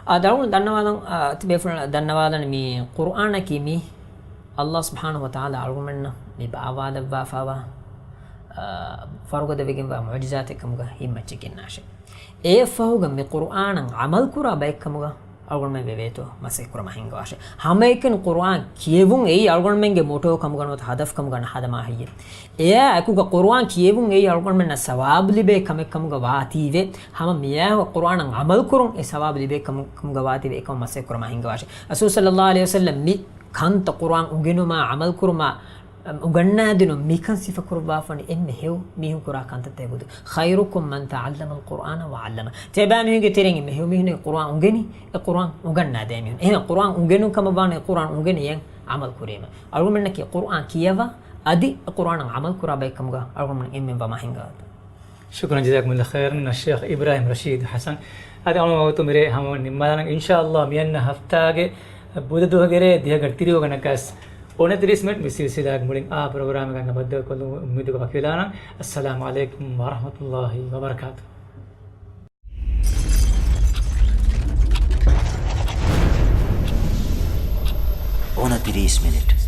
އާ، ދަޅުން ދަންނަވާލަން، އާ، ތިބޭފުޅުން ދަންނަވާލަން މި ޤުރުއާނަކީ މި ﷲ ސުބްޙާނަހޫ ވަތަޢާލާ އަޅުގަނޑުމެންނަށް މި ބާވާލައްވާފަވާ، އާ، ފަރުގަދަވެގެންވާ މުޢުޖިޒާތެއް ކަމުގަ ހިތްމައްޗަށް ގެންނާށޭ. އެއަށްފަހުގަ މި ޤުރުއާނަށް ޢަމަލުކުރާ ބައެއްކަމުގަ އަޅުގަނޑުމެން ވެވޭތޯ މަސައްކަތް ކުރަމާ ހިންގަވާށޭ. ހަމައެކަނި ޤުރުއާން ކިޔެވުން އެއީ އަޅުގަނޑުމެންގެ މޮޓޯ ކަމުގަ ނުވަތަ ހަދަފް ކަމުގަ ނަހަދަމާ ހެއްޔޭ؟ އެއާ އެކުގަ ޤުރުއާން ކިޔެވުން އެއީ އަޅުގަނޑުމެންނަށް ސަވާބު ލިބޭ ކަމެއް ކަމުގަ ވާތީވެ، ހަމަ މިއާ ޤުރުއާނަށް ޢަމަލު ކުރުން އެ ސަވާބު ލިބޭ ކަމު-، ކަމުގަ ވާތީވެ އެކަމަށް މަސައްކަތް ކުރަމާ ހިންގަވާށޭ. ރަސޫލު ޞައްލައްލާހު ޢަލައިހި ވަސައްލަމް މި ކަންތައް ޤުރުއާން އުނގެނުމާ ޢަމަލު ކުރުމާ، އުނގަންނާދިނުން މިކަން ސިފަކުރައްވާފަނި އެންމެ ހެޔޮ މީހުން ކުރާ ކަންތައްތައް ގޮތުގަ. خيركم من تعلم القرآن وعلمه. ތިޔަބައިމީހުންގެ ތެރެއިން އެންމެ ހެޔޮ މީހުން ޤުރުއާން އުނގެނި، އެ ޤުރުއާން އުނގަންނާދޭ މީހުން. އެހެން ޤުރުއާން އުނގެނުން ކަމަށް ވާނެ ޤުރުއާން އުނގެނި އެން ޢަމަލު ކުރީމަ. އަޅުގަނޑުމެންނަކީ ޤުރުއާން ކިޔަވާ، އަދި އެ ޤުރުއާނަށް ޢަމަލު ކުރާ ބައެއް ކަމުގަ އަޅުގަނޑުމެން އެންމެން ވަމާ ހިންގާދޭ. ޝުކުރަން ޖަޒާކުމުﷲ ޚައިރަން އައްޝޭޚް އިބްރާހިމް ރަޝީދު ޙަސަން. އަދި އަޅުގަނޑު ވަގުތު މިރޭ ހަމަ ނިންމާލާނަން. އިންޝާﷲ މިއަންނަ ހަފްތާގެ ބުދަ ދުވަހުގެ ރޭ ދިހަ ގަޑި ތިރީހު ގަނޑަކަސް އުނަތިރީސް މިނެޓް މި ސިލްސިލާގެ މުޅިން އާ ޕްރޮގްރާމެއް ގަންނަ ބައްދަލުކޮށްލުމުގެ އުއްމީދުގަ ވަކިވެލާނަން. އައްސަލާމު ޢަލައިކުމް ވަރަޙްމަތުﷲ ވަބަރަކާތުހު. އުނަތިރީސް މިނެޓް.